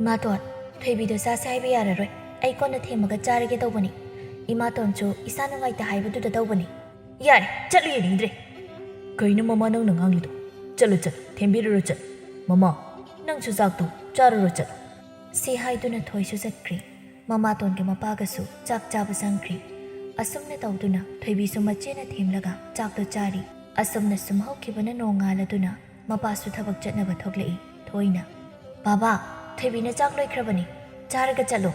"ꯏꯃꯥꯇꯣꯟ, ꯊꯣꯏꯕꯤꯗꯣ ꯆꯥꯁꯦ ꯍꯥꯏꯕ ꯌꯥꯔꯔꯣꯏ꯫ ꯑꯩ ꯀꯣꯟꯅ ꯊꯦꯝꯃꯒ ꯆꯥꯔꯒꯦ ꯇꯧꯕꯅꯤ꯫ ꯏꯃꯥꯇꯣꯟꯁꯨ ꯏꯁꯥ ꯅꯨꯡꯉꯥꯏꯇꯦ ꯍꯥꯏꯕꯗꯨꯗ ꯇꯧꯕꯅꯤ꯫" "ꯌꯥꯔꯦ, ꯆꯠꯂꯨ, ꯌꯦꯡꯅꯤꯡꯗ꯭ꯔꯦ꯫" "ꯀꯩꯅꯣ ꯃꯃꯥ ꯅꯪꯅ ꯉꯥꯡꯂꯤꯗꯣ? ꯆꯠꯂꯣ, ꯆꯠꯂꯣ, ꯊꯦꯝꯕꯤꯔꯨꯔꯣ, ꯆꯠꯂꯣ꯫ ꯃꯃꯥ, ꯅꯪꯁꯨ ꯆꯥꯛꯇꯣ ꯆꯥꯔꯨꯔꯣ, ꯆꯠꯂꯣ꯫" ꯁꯤ ꯍꯥꯏꯗꯨꯅ ꯊꯣꯏꯁꯨ ꯆꯠꯈ꯭ꯔꯦ꯫ ꯃꯃꯥꯇꯣꯟꯒꯤ ꯃꯄꯥꯒꯁꯨ ꯆꯥꯛ ꯆꯥꯕ ꯆꯪꯈ꯭ꯔꯦ꯫ ꯑꯁꯨꯝꯅ ꯇꯧꯗꯨꯅ ꯊꯣꯏꯕꯤꯁꯨ ꯃꯆꯦꯅ ꯊꯦꯝꯂꯒ ꯆꯥꯛꯇꯣ ꯆꯥꯔꯤ꯫ ꯑꯁꯨꯝꯅ ꯁꯨꯝ ꯍꯧꯈꯤꯕꯅ ꯅꯣꯡꯉꯥꯜꯂꯗꯨꯅ ꯃꯄꯥꯁꯨ ꯊꯕꯛ ꯆꯠꯅꯕ ꯊꯣꯛꯂꯛꯏ꯫ ꯊꯣꯏꯅ, "ꯕꯥꯕꯥ, ꯊꯣꯏꯕꯤꯅ ꯆꯥꯛ ꯂꯣꯏꯈ꯭ꯔꯕꯅꯤ, ꯆꯥꯔꯒ ꯆꯠꯂꯣ꯫"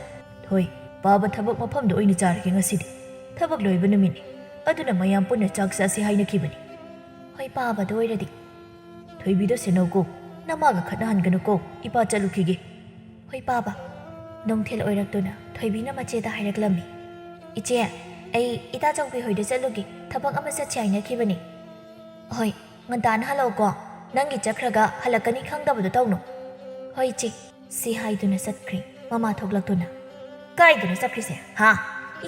"ꯊꯣꯏ, ꯕꯥꯕꯥ ꯊꯕꯛ ꯃꯐꯝꯗ ꯑꯣꯏꯅ ꯆꯥꯔꯒꯦ ꯉꯁꯤꯗꯤ꯫ ꯊꯕꯛ ꯂꯣꯏꯕ ꯅꯨꯃꯤꯠꯅꯤ, ꯑꯗꯨꯅ ꯃꯌꯥꯝ ꯄꯨꯟꯅ ꯆꯥꯛ ꯆꯥꯁꯤ ꯍꯥꯏꯅꯈꯤꯕꯅꯤ꯫" "ꯍꯣꯏ, ꯄꯥꯕꯗ ꯑꯣꯏꯔꯗꯤ꯫" "ꯊꯣꯏꯕꯤꯗꯣ ꯁꯦꯟꯅꯧꯀꯣ, ꯅꯃꯥꯒ ꯈꯠꯅꯍꯟꯒꯅꯨꯀꯣ, ꯏꯄꯥ ꯆꯠꯂꯨꯈꯤꯒꯦ꯫" "ꯍꯣꯏ, ꯄꯥꯕ꯫" ꯅꯨꯡꯊꯤꯜ ꯑꯣꯏꯔꯛꯇꯨꯅ ꯊꯣꯏꯕꯤꯅ ꯃꯆꯦꯗ ꯍꯥꯏꯔꯛꯂꯝꯃꯤ꯫ "ꯏꯆꯦ, ꯑꯩ ꯏꯇꯥ ꯆꯥꯎꯕꯤ ꯍꯣꯏꯗ ꯆꯠꯂꯨꯒꯦ, ꯊꯕꯛ ꯑꯃ ꯆꯠꯁꯤ ꯍꯥꯏꯅꯈꯤꯕꯅꯤ꯫" "ꯍꯣꯏ, ꯉꯟꯇꯥꯅ ꯍꯜꯂꯛꯎꯀꯣ꯫ ꯅꯪꯒꯤ ꯆꯠꯈ꯭ꯔꯒ ꯍꯜꯂꯛꯀꯅꯤ ꯈꯪꯗꯕꯗꯣ ꯇꯧꯅꯨ꯫" "ꯍꯣꯏ, ꯏꯆꯦ꯫" ꯁꯤ ꯍꯥꯏꯗꯨꯅ ꯆꯠꯈ꯭ꯔꯦ꯫ ꯃꯃꯥ ꯊꯣꯛꯂꯛꯇꯨꯅ, "ꯀꯥꯏꯗꯅꯣ ꯆꯠꯈ꯭ꯔꯤꯁꯦ, ꯍꯥ?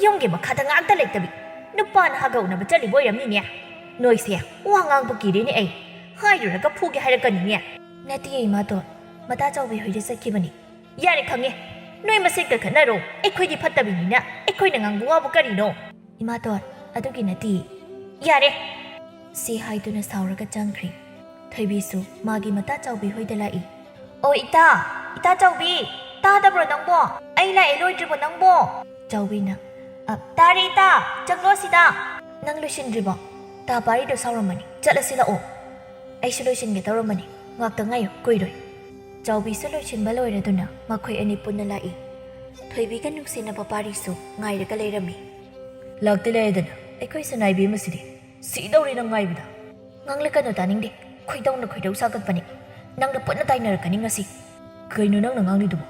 ꯌꯨꯝꯒꯤ ꯃꯈꯥꯗ ꯉꯥꯛꯇ ꯂꯩꯇꯕꯤ, ꯅꯨꯄꯥ ꯅꯍꯥꯒ ꯎꯅꯕ ꯆꯠꯂꯤꯕ ꯑꯣꯏꯔꯝꯅꯤꯅꯦ꯫ ꯅꯣꯏꯁꯦ ꯋꯥ ꯉꯥꯡꯕ ꯀꯤꯔꯦꯅꯦ ꯑꯩ꯫ ꯍꯥꯏꯔꯨꯔꯒ ꯐꯨꯒꯦ ꯍꯥꯏꯔꯛꯀꯅꯤꯅꯦ꯫" "ꯅꯠꯇꯤꯌꯦ, ꯏꯃꯥꯇꯣꯟ꯫ ꯃꯇꯥ ꯆꯥꯎꯕꯤ ꯍꯣꯏꯗ ꯆꯠꯈꯤꯕꯅꯤ꯫" "ꯌꯥꯔꯦ, ꯈꯪꯉꯦ꯫ ꯅꯣꯏ ꯃꯁꯦꯟ ꯀꯟꯈꯠꯅꯔꯣ꯫ ꯑꯩꯈꯣꯏꯗꯤ ꯐꯠꯇꯕꯤꯅꯤꯅ ꯑꯩꯈꯣꯏꯅ ꯉꯥꯡꯕ ꯋꯥꯕꯨ ꯀꯔꯤꯅꯣ?" "ꯏꯃꯥꯇꯣꯟ, ꯑꯗꯨꯒꯤ ꯅꯠꯇꯤꯌꯦ꯫" "ꯌꯥꯔꯦ!" ꯁꯤ ꯍꯥꯏꯗꯨꯅ ꯁꯥꯎꯔꯒ ꯆꯪꯈ꯭ꯔꯦ꯫ ꯊꯣꯏꯕꯤꯁꯨ ꯃꯥꯒꯤ ꯃꯇꯥ ꯆꯥꯎꯕꯤ ꯍꯣꯏꯗ ꯂꯥꯛꯏ꯫ "ꯑꯣ ꯏꯇꯥ, ꯏꯇꯥ ꯆꯥꯎꯕꯤ, ꯇꯥꯗꯕ꯭ꯔꯣ ꯅꯪꯕꯣ? ꯑꯩ ꯂꯥꯛꯑꯦ, ꯂꯣꯏꯗ꯭ꯔꯤꯕꯣ ꯅꯪꯕꯣ?" ꯆꯥꯎꯕꯤꯅ, "ꯑ, ꯇꯥꯔꯦ ꯏꯇꯥ, ꯆꯪꯂꯣ ꯑꯁꯤꯗ꯫" "ꯅꯪ ꯂꯣꯏꯁꯤꯟꯗ꯭ꯔꯤꯕꯣ? ꯇꯥ ꯄꯥꯔꯤꯗꯣ ꯁꯥꯎꯔꯝꯃꯅꯤ, ꯆꯠꯂꯁꯤ ꯂꯥꯛꯑꯣ꯫" "ꯑꯩꯁꯨ ꯂꯣꯏꯁꯤꯟꯒꯦ ꯇꯧꯔꯝꯕꯅꯤ, ꯉꯥꯛꯇ ꯉꯥꯏꯌꯨ, ꯀꯨꯏꯔꯣꯏ꯫" ꯆꯥꯎꯕꯤꯁꯨ ꯂꯣꯏꯁꯤꯟꯕ ꯂꯣꯏꯔꯗꯨꯅ ꯃꯈꯣꯏ ꯑꯅꯤ ꯄꯨꯟꯅ ꯂꯥꯛꯏ꯫ ꯊꯣꯏꯕꯤꯒ ꯅꯨꯡꯁꯤꯅꯕ ꯄꯥꯔꯤꯁꯨ ꯉꯥꯏꯔꯒ ꯂꯩꯔꯝꯃꯤ꯫ "ꯂꯥꯛꯇꯤ ꯂꯥꯛꯑꯦꯗꯅ, ꯑꯩꯈꯣꯏ ꯁꯅꯥꯏꯕꯤ ꯑꯃꯁꯤꯗꯤ ꯁꯤꯗꯧꯔꯦ ꯅꯪ ꯉꯥꯏꯕꯗ꯫" "ꯉꯥꯡꯂꯛꯀꯅꯨ, ꯇꯥꯅꯤꯡꯗꯦ꯫ ꯈꯣꯏꯗꯧꯅ ꯈꯣꯏꯗꯧ ꯁꯥꯒꯠꯄꯅꯤ꯫ ꯅꯪꯒ ꯄꯨꯟꯅ ꯇꯥꯏꯅꯔꯛꯀꯅꯤ ꯉꯁꯤ꯫" "ꯀꯩꯅꯣ ꯅꯪꯅ ꯉꯥꯡꯂꯤꯗꯨꯕꯣ?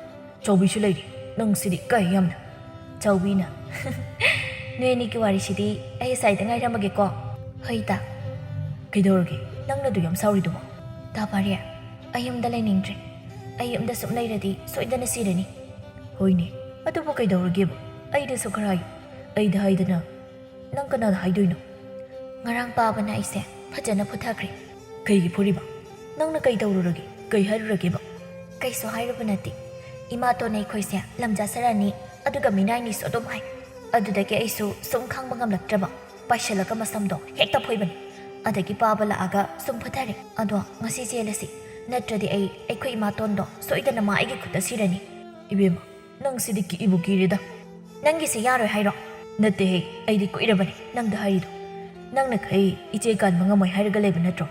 ꯆꯥꯎꯕꯤꯁꯨ ꯂꯩꯔꯤ, ꯅꯪ ꯁꯤꯗꯤ ꯏꯀꯥꯏ ꯌꯥꯝꯅ꯫" ꯆꯥꯎꯕꯤꯅ, "ꯅꯣꯏ ꯑꯅꯤꯒꯤ ꯋꯥꯔꯤꯁꯤꯗꯤ ꯑꯩ ꯑꯁꯥꯏꯗ ꯉꯥꯏꯔꯝꯃꯒꯦꯀꯣ꯫" "ꯍꯣꯏ ꯏꯇꯥ꯫" "ꯀꯩꯗꯧꯔꯒꯦ ꯅꯪꯅ ꯑꯗꯨ ꯌꯥꯝ ꯁꯥꯎꯔꯤꯗꯨꯕꯣ?" "ꯇꯥ ꯄꯥꯔꯤ, ꯑꯩ ꯌꯨꯝꯗ ꯂꯩꯅꯤꯡꯗ꯭ꯔꯦ꯫ ꯑꯩ ꯌꯨꯝꯗ ꯁꯨꯝ ꯂꯩꯔꯗꯤ ꯁꯣꯏꯗꯅ ꯁꯤꯔꯅꯤ꯫" "ꯍꯣꯏꯅꯦ, ꯑꯗꯨꯕꯨ ꯀꯩꯗꯧꯔꯒꯦꯕ? ꯑꯩꯗꯁꯨ ꯈꯔ ꯍꯥꯏꯌꯨ꯫ ꯑꯩꯗ ꯍꯥꯏꯗꯅ ꯅꯪ ꯀꯅꯥꯗ ꯍꯥꯏꯗꯣꯏꯅꯣ?" "ꯉꯔꯥꯡ ꯄꯥꯕꯅ ꯑꯩꯁꯦ ꯐꯖꯅ ꯐꯨꯊꯈ꯭ꯔꯦ꯫" "ꯀꯩꯒꯤ ꯐꯨꯔꯤꯕ? ꯅꯪꯅ ꯀꯩ ꯇꯧꯔꯨꯔꯒꯦ? ꯀꯩ ꯍꯥꯏꯔꯨꯔꯒꯦꯕ?" "ꯀꯩꯁꯨ ꯍꯥꯏꯔꯨꯕ ꯅꯠꯇꯦ꯫ ꯏꯃꯥꯇꯣꯟꯅ ꯑꯩꯈꯣꯏꯁꯦ ꯂꯝꯖꯥ ꯁꯔꯥꯅꯤ, ꯑꯗꯨꯒ ꯃꯤꯅꯥꯏꯅꯤꯁꯨ ꯑꯗꯨꯝ ꯍꯥꯏ꯫ ꯑꯗꯨꯗꯒꯤ ꯑꯩꯁꯨ ꯁꯨꯝ ꯈꯥꯡꯕ ꯉꯝꯂꯛꯇ꯭ꯔꯕ, ꯄꯥꯏꯁꯜꯂꯒ ꯃꯁꯝꯗꯣ ꯍꯦꯛꯇ ꯐꯣꯏꯕꯅꯤ꯫ ꯑꯗꯒꯤ ꯄꯥꯕ ꯂꯥꯛꯑꯒ ꯁꯨꯝ ꯐꯨꯊꯔꯦ꯫ ꯑꯗꯣ ꯉꯁꯤ ꯆꯦꯜꯂꯁꯤ, ꯅꯠꯇ꯭ꯔꯗꯤ ꯑꯩ ꯑꯩꯈꯣꯏ ꯏꯃꯥꯇꯣꯟꯗꯣ ꯁꯣꯏꯗꯅ ꯃꯥ ꯑꯩꯒꯤ ꯈꯨꯠꯇ ꯁꯤꯔꯅꯤ꯫" "ꯏꯕꯦꯝꯃ, ꯅꯪ ꯁꯤꯗꯤ ꯀꯤꯕꯨ ꯀꯤꯔꯦꯗ꯫" "ꯅꯪꯒꯤꯁꯦ ꯌꯥꯔꯣꯏ ꯍꯥꯏꯔꯣ?" "ꯅꯠꯇꯦꯍꯦ, ꯑꯩꯗꯤ ꯀꯨꯏꯔꯕꯅꯤ ꯅꯪꯗ ꯍꯥꯏꯔꯤꯗꯣ꯫ ꯅꯪꯅ ꯈꯩ ꯏꯆꯦ ꯀꯥꯟꯕ ꯉꯝꯃꯣꯏ ꯍꯥꯏꯔꯒ ꯂꯩꯕ ꯅꯠꯇ꯭ꯔꯣ?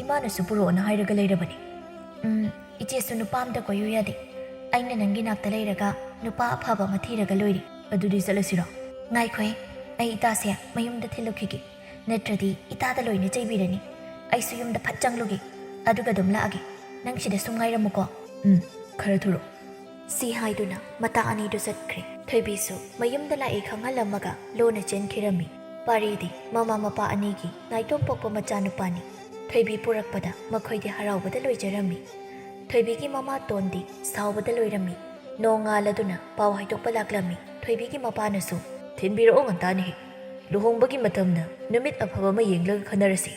ꯏꯃꯥꯅꯁꯨ ꯄꯨꯔꯛꯑꯣꯅ ꯍꯥꯏꯔꯒ ꯂꯩꯔꯕꯅꯤ꯫ ꯎꯝ, ꯏꯆꯦꯁꯨ ꯅꯨꯄꯥ ꯑꯝꯇ ꯀꯣꯏꯌꯨ ꯌꯥꯗꯦ꯫ ꯑꯩꯅ ꯅꯪꯒꯤ ꯅꯥꯛꯇ ꯂꯩꯔꯒ ꯅꯨꯄꯥ ꯑꯐꯕ ꯑꯃ ꯊꯤꯔꯒ ꯂꯣꯏꯔꯦ꯫ ꯑꯗꯨꯗꯤ ꯆꯠꯂꯁꯤꯔꯣ? ꯉꯥꯏꯈꯣꯍꯦ, ꯑꯩ ꯏꯇꯥꯁꯦ ꯃꯌꯨꯝꯗ ꯊꯤꯜꯂꯨꯈꯤꯒꯦ꯫ ꯅꯠꯇ꯭ꯔꯗꯤ ꯏꯇꯥꯗ ꯂꯣꯏꯅ ꯆꯩꯕꯤꯔꯅꯤ꯫ ꯑꯩꯁꯨ ꯌꯨꯝꯗ ꯐꯠ ꯆꯪꯂꯨꯒꯦ, ꯑꯗꯨꯒ ꯑꯗꯨꯝ ꯂꯥꯛꯑꯒꯦ꯫ ꯅꯪ ꯁꯤꯗ ꯁꯨꯝ ꯉꯥꯏꯔꯝꯃꯨꯀꯣ꯫ ꯎꯝ, ꯈꯔ ꯊꯨꯔꯣ꯫ ꯁꯤ ꯍꯥꯏꯗꯨꯅ ꯃꯇꯥ ꯑꯅꯤꯗꯨ ꯆꯠꯈ꯭ꯔꯦ꯫ ꯊꯣꯏꯕꯤꯁꯨ ꯃꯌꯨꯝꯗ ꯂꯥꯛꯑꯦ ꯈꯪꯍꯜꯂꯝꯃꯒ ꯂꯣꯟꯅ ꯆꯦꯟꯈꯤꯔꯝꯃꯤ꯫ ꯄꯥꯔꯤꯗꯤ ꯃꯃꯥ ꯃꯄꯥ ꯑꯅꯤꯒꯤ ꯅꯥꯏꯇꯣꯝ ꯄꯣꯛꯄ ꯃꯆꯥꯅꯨꯄꯥꯅꯤ꯫ ꯊꯣꯏꯕꯤ ꯄꯨꯔꯛꯄꯗ ꯃꯈꯣꯏꯗꯤ ꯍꯔꯥꯎꯕꯗ ꯂꯣꯏꯖꯔꯝꯃꯤ꯫ ꯊꯣꯏꯕꯤꯒꯤ ꯃꯃꯥꯇꯣꯟꯗꯤ ꯁꯥꯎꯕꯗ ꯂꯣꯏꯔꯝꯃꯤ꯫ ꯅꯣꯡꯉꯥꯜꯂꯗꯨꯅ ꯄꯥꯎ ꯍꯥꯏꯗꯣꯛꯄ ꯂꯥꯛꯂꯝꯃꯤ꯫ ꯊꯣꯏꯕꯤꯒꯤ ꯃꯄꯥꯅꯁꯨ, "ꯊꯤꯟꯕꯤꯔꯛꯑꯣ ꯉꯟꯇꯥꯅ ꯍꯦꯛ꯫ ꯂꯨꯍꯣꯡꯕꯒꯤ ꯃꯇꯝꯅ ꯅꯨꯃꯤꯠ ꯑꯐꯕ ꯑꯃ ꯌꯦꯡꯂꯒ ꯈꯟꯅꯔꯁꯤ"꯫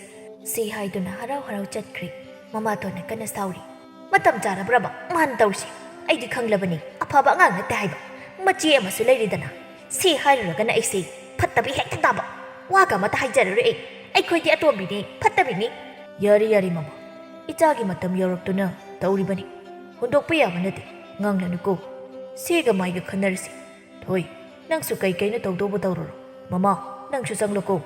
ꯁꯤ ꯍꯥꯏꯗꯨꯅ ꯍꯔꯥꯎ ꯍꯔꯥꯎ ꯆꯠꯈ꯭ꯔꯦ꯫ ꯃꯃꯥꯇꯣꯟꯅ ꯀꯟꯅ ꯁꯥꯎꯔꯤ꯫ "ꯃꯇꯝ ꯆꯥꯔꯕ꯭ꯔꯕ ꯃꯥꯅ ꯇꯧꯔꯤꯁꯦ? ꯑꯩꯗꯤ ꯈꯪꯂꯕꯅꯤ ꯑꯐꯕ ꯑꯉꯥꯡ ꯅꯠꯇꯦ ꯍꯥꯏꯕ꯫ ꯃꯆꯦ ꯑꯃꯁꯨ ꯂꯩꯔꯤꯗꯅ꯫ ꯁꯤ ꯍꯥꯏꯔꯨꯔꯒꯅ ꯑꯩꯁꯦ ꯐꯠꯇꯕꯤ ꯍꯦꯛꯇ ꯇꯥꯕ꯫ ꯋꯥꯒ ꯑꯃꯇ ꯍꯥꯏꯖꯔꯔꯣꯏ ꯑꯩ꯫ ꯑꯩꯈꯣꯏꯗꯤ ꯑꯇꯣꯝꯕꯤꯅꯤ, ꯐꯠꯇꯕꯤꯅꯤ"꯫ "ꯌꯥꯔꯦ, ꯌꯥꯔꯦ, ꯃꯃꯥ꯫ ꯏꯆꯥꯒꯤ ꯃꯇꯝ ꯌꯧꯔꯛꯇꯨꯅ ꯇꯧꯔꯤꯕꯅꯤ꯫ ꯍꯨꯟꯗꯣꯛꯄ ꯌꯥꯕ ꯅꯠꯇꯦ꯫ ꯉꯥꯡꯂꯅꯨꯀꯣ꯫ ꯁꯦꯒ ꯃꯥꯏꯒ ꯈꯟꯅꯔꯁꯤ꯫ ꯊꯣꯏ, ꯅꯪꯁꯨ ꯀꯩ ꯀꯩꯅꯣ ꯇꯧꯗꯧꯕ ꯇꯧꯔꯨꯔꯣ꯫ ꯃꯃꯥ, ꯅꯪꯁꯨ ꯆꯪꯂꯣꯀꯣ꯫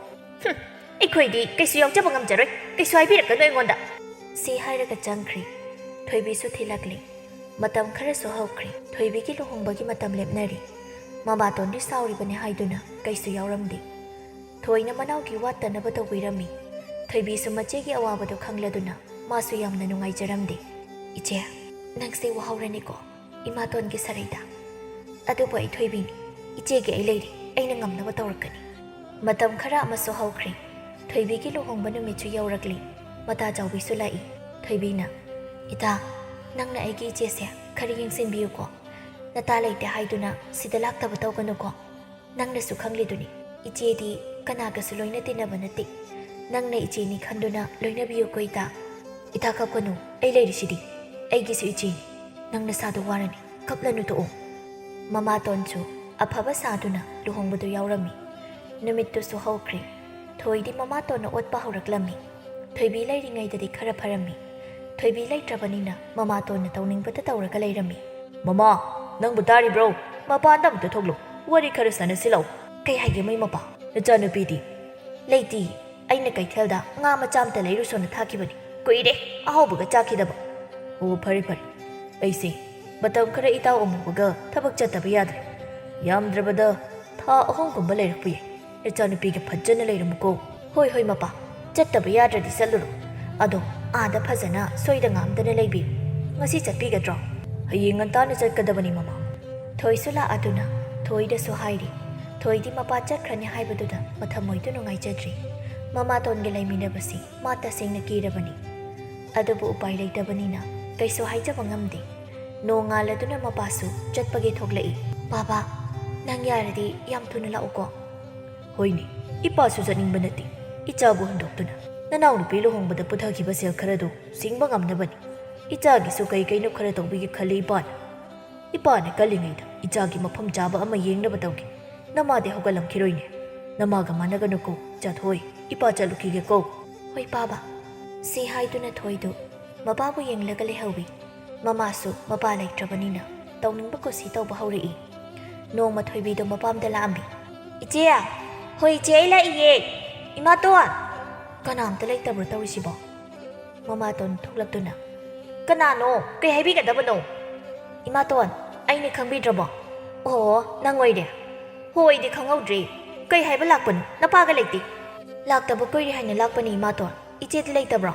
"ꯍꯨꯝ, ꯑꯩꯈꯣꯏꯗꯤ ꯀꯩꯁꯨ ꯌꯥꯎꯖꯕ ꯉꯝꯖꯔꯣꯏ꯫ ꯀꯩꯁꯨ ꯍꯥꯏꯕꯤꯔꯛꯀꯅꯨ ꯑꯩꯉꯣꯟꯗ"꯫ ꯁꯤ ꯍꯥꯏꯔꯒ ꯆꯪꯈ꯭ꯔꯦ꯫ ꯊꯣꯏꯕꯤꯁꯨ ꯊꯤꯜꯂꯛꯂꯦ꯫ ꯃꯇꯝ ꯈꯔꯁꯨ ꯍꯧꯈ꯭ꯔꯦ꯫ ꯊꯣꯏꯕꯤꯒꯤ ꯂꯨꯍꯣꯡꯕꯒꯤ ꯃꯇꯝ ꯂꯦꯞꯅꯔꯦ꯫ ꯃꯃꯥꯇꯣꯟꯗꯤ ꯁꯥꯎꯔꯤꯕꯅꯤ ꯍꯥꯏꯗꯨꯅ ꯀꯩꯁꯨ ꯌꯥꯎꯔꯝꯗꯦ꯫ ꯊꯣꯏꯅ ꯃꯅꯥꯎꯒꯤ ꯋꯥꯠꯇꯅꯕ ꯇꯧꯕꯤꯔꯝꯃꯤ꯫ ꯊꯣꯏꯕꯤꯁꯨ ꯃꯆꯦꯒꯤ ꯑꯋꯥꯕꯗꯣ ꯈꯪꯂꯗꯨꯅ ꯃꯥꯁꯨ ꯌꯥꯝꯅ ꯅꯨꯡꯉꯥꯏꯖꯔꯝꯗꯦ꯫ "ꯏꯆꯦ, ꯅꯪꯁꯦ ꯋꯥꯍꯧꯔꯅꯤꯀꯣ ꯏꯃꯥꯇꯣꯟꯒꯤ ꯁꯔꯩꯗ꯫ ꯑꯗꯨꯕꯨ ꯑꯩ ꯊꯣꯏꯕꯤꯅꯤ꯫ ꯏꯆꯦꯒꯤ ꯑꯩ ꯂꯩꯔꯤ꯫ ꯑꯩꯅ ꯉꯝꯅꯕ ꯇꯧꯔꯛꯀꯅꯤ"꯫ ꯃꯇꯝ ꯈꯔ ꯑꯃꯁꯨ ꯍꯧꯈ꯭ꯔꯦ꯫ ꯊꯣꯏꯕꯤꯒꯤ ꯂꯨꯍꯣꯡꯕ ꯅꯨꯃꯤꯠꯁꯨ ꯌꯧꯔꯛꯂꯤ꯫ ꯃꯇꯥ ꯆꯥꯎꯕꯤꯁꯨ ꯂꯥꯛꯏ꯫ ꯊꯣꯏꯕꯤꯅ, "ꯏꯇꯥ, ꯅꯪꯅ ꯑꯩꯒꯤ ꯏꯆꯦꯁꯦ ꯈꯔ ꯌꯦꯡꯁꯤꯟꯕꯤꯌꯨꯀꯣ꯫ ꯅꯇꯥ ꯂꯩꯇꯦ ꯍꯥꯏꯗꯨꯅ ꯁꯤꯗ ꯂꯥꯛꯇꯕ ꯇꯧꯒꯅꯨꯀꯣ꯫ ꯅꯪꯅꯁꯨ ꯈꯪꯂꯤꯗꯨꯅꯤ, ꯏꯆꯦꯗꯤ ꯀꯅꯥꯒꯁꯨ ꯂꯣꯏꯅ ꯇꯤꯟꯅꯕ ꯅꯠꯇꯦ꯫ ꯅꯪꯅ ꯏꯆꯦꯅꯤ ꯈꯟꯗꯨꯅ ꯂꯣꯏꯅꯕꯤꯌꯨꯀꯣ ꯏꯇꯥ"꯫ "ꯏꯇꯥ ꯀꯞꯀꯅꯨ, ꯑꯩ ꯂꯩꯔꯤꯁꯤꯗꯤ꯫ ꯑꯩꯒꯤꯁꯨ ꯏꯆꯦꯅꯤ꯫ ꯅꯪ ꯅꯁꯥꯗꯣ ꯋꯥꯔꯅꯤ, ꯀꯞꯂꯅꯨ ꯇꯣꯛꯑꯣ"꯫ ꯃꯃꯥꯇꯣꯟꯁꯨ ꯑꯐꯕ ꯁꯥꯗꯨꯅ ꯂꯨꯍꯣꯡꯕꯗꯨ ꯌꯥꯎꯔꯝꯃꯤ꯫ ꯅꯨꯃꯤꯠꯇꯨꯁꯨ ꯍꯧꯈ꯭ꯔꯦ꯫ ꯊꯣꯏꯗꯤ ꯃꯃꯥꯇꯣꯟꯅ ꯑꯣꯠꯄ ꯍꯧꯔꯛꯂꯝꯃꯤ꯫ ꯊꯣꯏꯕꯤ ꯂꯩꯔꯤꯉꯩꯗꯗꯤ ꯈꯔ ꯐꯔꯝꯃꯤ꯫ ꯊꯣꯏꯕꯤ ꯂꯩꯇ꯭ꯔꯕꯅꯤꯅ ꯃꯃꯥꯇꯣꯟꯅ ꯇꯧꯅꯤꯡꯕꯇ ꯇꯧꯔꯒ ꯂꯩꯔꯝꯃꯤ꯫ "ꯃꯃꯥ, ꯅꯪꯕꯨ ꯇꯥꯔꯤꯕ꯭ꯔꯣ? ꯃꯄꯥꯟꯗ ꯑꯃꯨꯛꯇ ꯊꯣꯛꯂꯣ꯫ ꯋꯥꯔꯤ ꯈꯔ ꯁꯥꯟꯅꯁꯤ ꯂꯥꯎ"꯫ "ꯀꯩ ꯍꯥꯏꯒꯦ ꯃꯩ ꯃꯄꯥ?" "ꯅꯆꯥꯅꯨꯄꯤꯗꯤ "ꯂꯩꯇꯤꯌꯦ꯫ ꯑꯩꯅ ꯀꯩꯊꯦꯜꯗ ꯉꯥ ꯃꯆꯥ ꯑꯝꯇ ꯂꯩꯔꯨꯁꯣꯅ ꯊꯥꯈꯤꯕꯅꯤ꯫ ꯀꯨꯏꯔꯦ ꯑꯍꯥꯎꯕꯒ ꯆꯥꯈꯤꯗꯕ꯫" "ꯑꯣ, ꯐꯔꯦ ꯐꯔꯦ꯫ ꯑꯩꯁꯦ ꯃꯇꯝ ꯈꯔ ꯏꯇꯥꯎ ꯑꯃꯨꯕꯒ ꯊꯕꯛ ꯆꯠꯇꯕ ꯌꯥꯗ꯭ꯔꯦ꯫ ꯌꯥꯝꯗ꯭ꯔꯕꯗ ꯊꯥ ꯑꯍꯨꯝꯒꯨꯝꯕ ꯂꯩꯔꯛꯄ ꯌꯥꯏ꯫ ꯅꯆꯥꯅꯨꯄꯤꯒ ꯐꯖꯅ ꯂꯩꯔꯝꯃꯨꯀꯣ꯫" "ꯍꯣꯏ ꯍꯣꯏ ꯃꯄꯥ, ꯆꯠꯇꯕ ꯌꯥꯗ꯭ꯔꯗꯤ ꯆꯠꯂꯨꯔꯣ꯫ ꯑꯗꯣ ꯑꯥꯗ ꯐꯖꯅ ꯁꯣꯏꯗ ꯉꯥꯝꯗꯅ ꯂꯩꯕꯤꯌꯨ꯫ ꯉꯁꯤ ꯆꯠꯄꯤꯒꯗ꯭ꯔꯣ?" "ꯍꯌꯦꯡ ꯉꯟꯇꯥꯅ ꯆꯠꯀꯗꯕꯅꯤ ꯃꯃꯥ꯫" ꯊꯣꯏꯁꯨ ꯂꯥꯛꯑꯗꯨꯅ ꯊꯣꯏꯗꯁꯨ ꯍꯥꯏꯔꯤ꯫ ꯊꯣꯏꯗꯤ ꯃꯄꯥ ꯆꯠꯈ꯭ꯔꯅꯤ ꯍꯥꯏꯕꯗꯨꯗ ꯃꯊꯃꯣꯏꯗꯨ ꯅꯨꯡꯉꯥꯏꯖꯗ꯭ꯔꯤ꯫ ꯃꯃꯥꯇꯣꯟꯒ ꯂꯩꯃꯤꯟꯅꯕꯁꯤ ꯃꯥ ꯇꯁꯦꯡꯅ ꯀꯤꯔꯕꯅꯤ꯫ ꯑꯗꯨꯕꯨ ꯎꯄꯥꯏ ꯂꯩꯇꯕꯅꯤꯅ ꯀꯩꯁꯨ ꯍꯥꯏꯖꯕ ꯉꯝꯗꯦ꯫ ꯅꯣꯡꯉꯥꯜꯂꯗꯨꯅ ꯃꯄꯥꯁꯨ ꯆꯠꯄꯒꯤ ꯊꯣꯛꯂꯛꯏ꯫ "ꯕꯥꯕꯥ, ꯅꯪ ꯌꯥꯔꯗꯤ ꯌꯥꯝ ꯊꯨꯅ ꯂꯥꯛꯎꯀꯣ꯫" "ꯍꯣꯏꯅꯦ, ꯏꯄꯥꯁꯨ ꯆꯠꯅꯤꯡꯕ ꯅꯠꯇꯦ꯫ ꯏꯆꯥꯕꯨ ꯍꯨꯟꯗꯣꯛꯇꯨꯅ ꯅꯅꯥꯎꯅꯨꯄꯤ ꯂꯨꯍꯣꯡꯕꯗ ꯄꯨꯊꯈꯤꯕ ꯁꯦꯜ ꯈꯔꯗꯨ ꯁꯤꯡꯕ ꯉꯝꯅꯕꯅꯤ꯫ ꯏꯆꯥꯒꯤꯁꯨ ꯀꯩ ꯀꯩꯅꯣ ꯈꯔ ꯇꯧꯕꯤꯒꯦ ꯈꯜꯂꯤ ꯏꯄꯥꯅ꯫ ꯏꯄꯥꯅ ꯀꯜꯂꯤꯉꯩꯗ ꯏꯆꯥꯒꯤ ꯃꯐꯝ ꯆꯥꯕ ꯑꯃ ꯌꯦꯡꯅꯕ ꯇꯧꯒꯦ꯫ ꯅꯃꯥꯗꯤ ꯍꯧꯒꯠꯂꯝꯈꯤꯔꯣꯏꯅꯦ꯫ ꯅꯃꯥꯒ ꯃꯥꯟꯅꯒꯅꯨꯀꯣ꯫ ꯆꯥꯊꯣꯏ, ꯏꯄꯥ ꯆꯠꯂꯨꯈꯤꯒꯦꯀꯣ꯫" "ꯍꯣꯏ ꯄꯥꯕ꯫" ꯁꯤ ꯍꯥꯏꯗꯨꯅ ꯊꯣꯏꯗꯨ ꯃꯄꯥꯕꯨ ꯌꯦꯡꯂꯒ ꯂꯩꯍꯧꯏ꯫ ꯃꯃꯥꯁꯨ ꯃꯄꯥ ꯂꯩꯇ꯭ꯔꯕꯅꯤꯅ ꯇꯧꯅꯤꯡꯕ ꯀꯨꯁꯤ ꯇꯧꯕ ꯍꯧꯔꯛꯏ꯫ ꯅꯣꯡꯃ ꯊꯣꯏꯕꯤꯗꯣ ꯃꯄꯥꯝꯗ ꯂꯥꯛꯑꯝꯃꯤ꯫ "ꯏꯆꯦ!" "ꯍꯣꯏ ꯏꯆꯦ, ꯑꯩ ꯂꯥꯛꯏꯌꯦ꯫ ꯏꯃꯥꯇꯣꯟ!" ꯀꯅꯥꯝꯇ ꯂꯩꯇꯕ꯭ꯔꯣ ꯇꯧꯔꯤꯁꯤꯕꯣ? ꯃꯃꯥꯇꯣꯟ ꯊꯣꯛꯂꯛꯇꯨꯅ, "ꯀꯅꯥꯅꯣ? ꯀꯩ ꯍꯥꯏꯕꯤꯒꯗꯕꯅꯣ?" "ꯏꯃꯥꯇꯣꯟ, ꯑꯩꯅꯦ, ꯈꯪꯕꯤꯗ꯭ꯔꯕꯣ?" "ꯑꯣ, ꯅꯪ ꯑꯣꯏꯔꯦ꯫ ꯍꯣ, ꯑꯩꯗꯤ ꯈꯪꯍꯧꯗ꯭ꯔꯦ꯫ ꯀꯩ ꯍꯥꯏꯕ ꯂꯥꯛꯄꯅꯣ? ꯅꯄꯥꯒ ꯂꯩꯇꯦ?" "ꯂꯥꯛꯇꯕ ꯀꯨꯏꯔꯦ ꯍꯥꯏꯅ ꯂꯥꯛꯄꯅꯤ, ꯏꯃꯥꯇꯣꯟ꯫ ꯏꯆꯦꯗꯤ ꯂꯩꯇꯕ꯭ꯔꯣ?"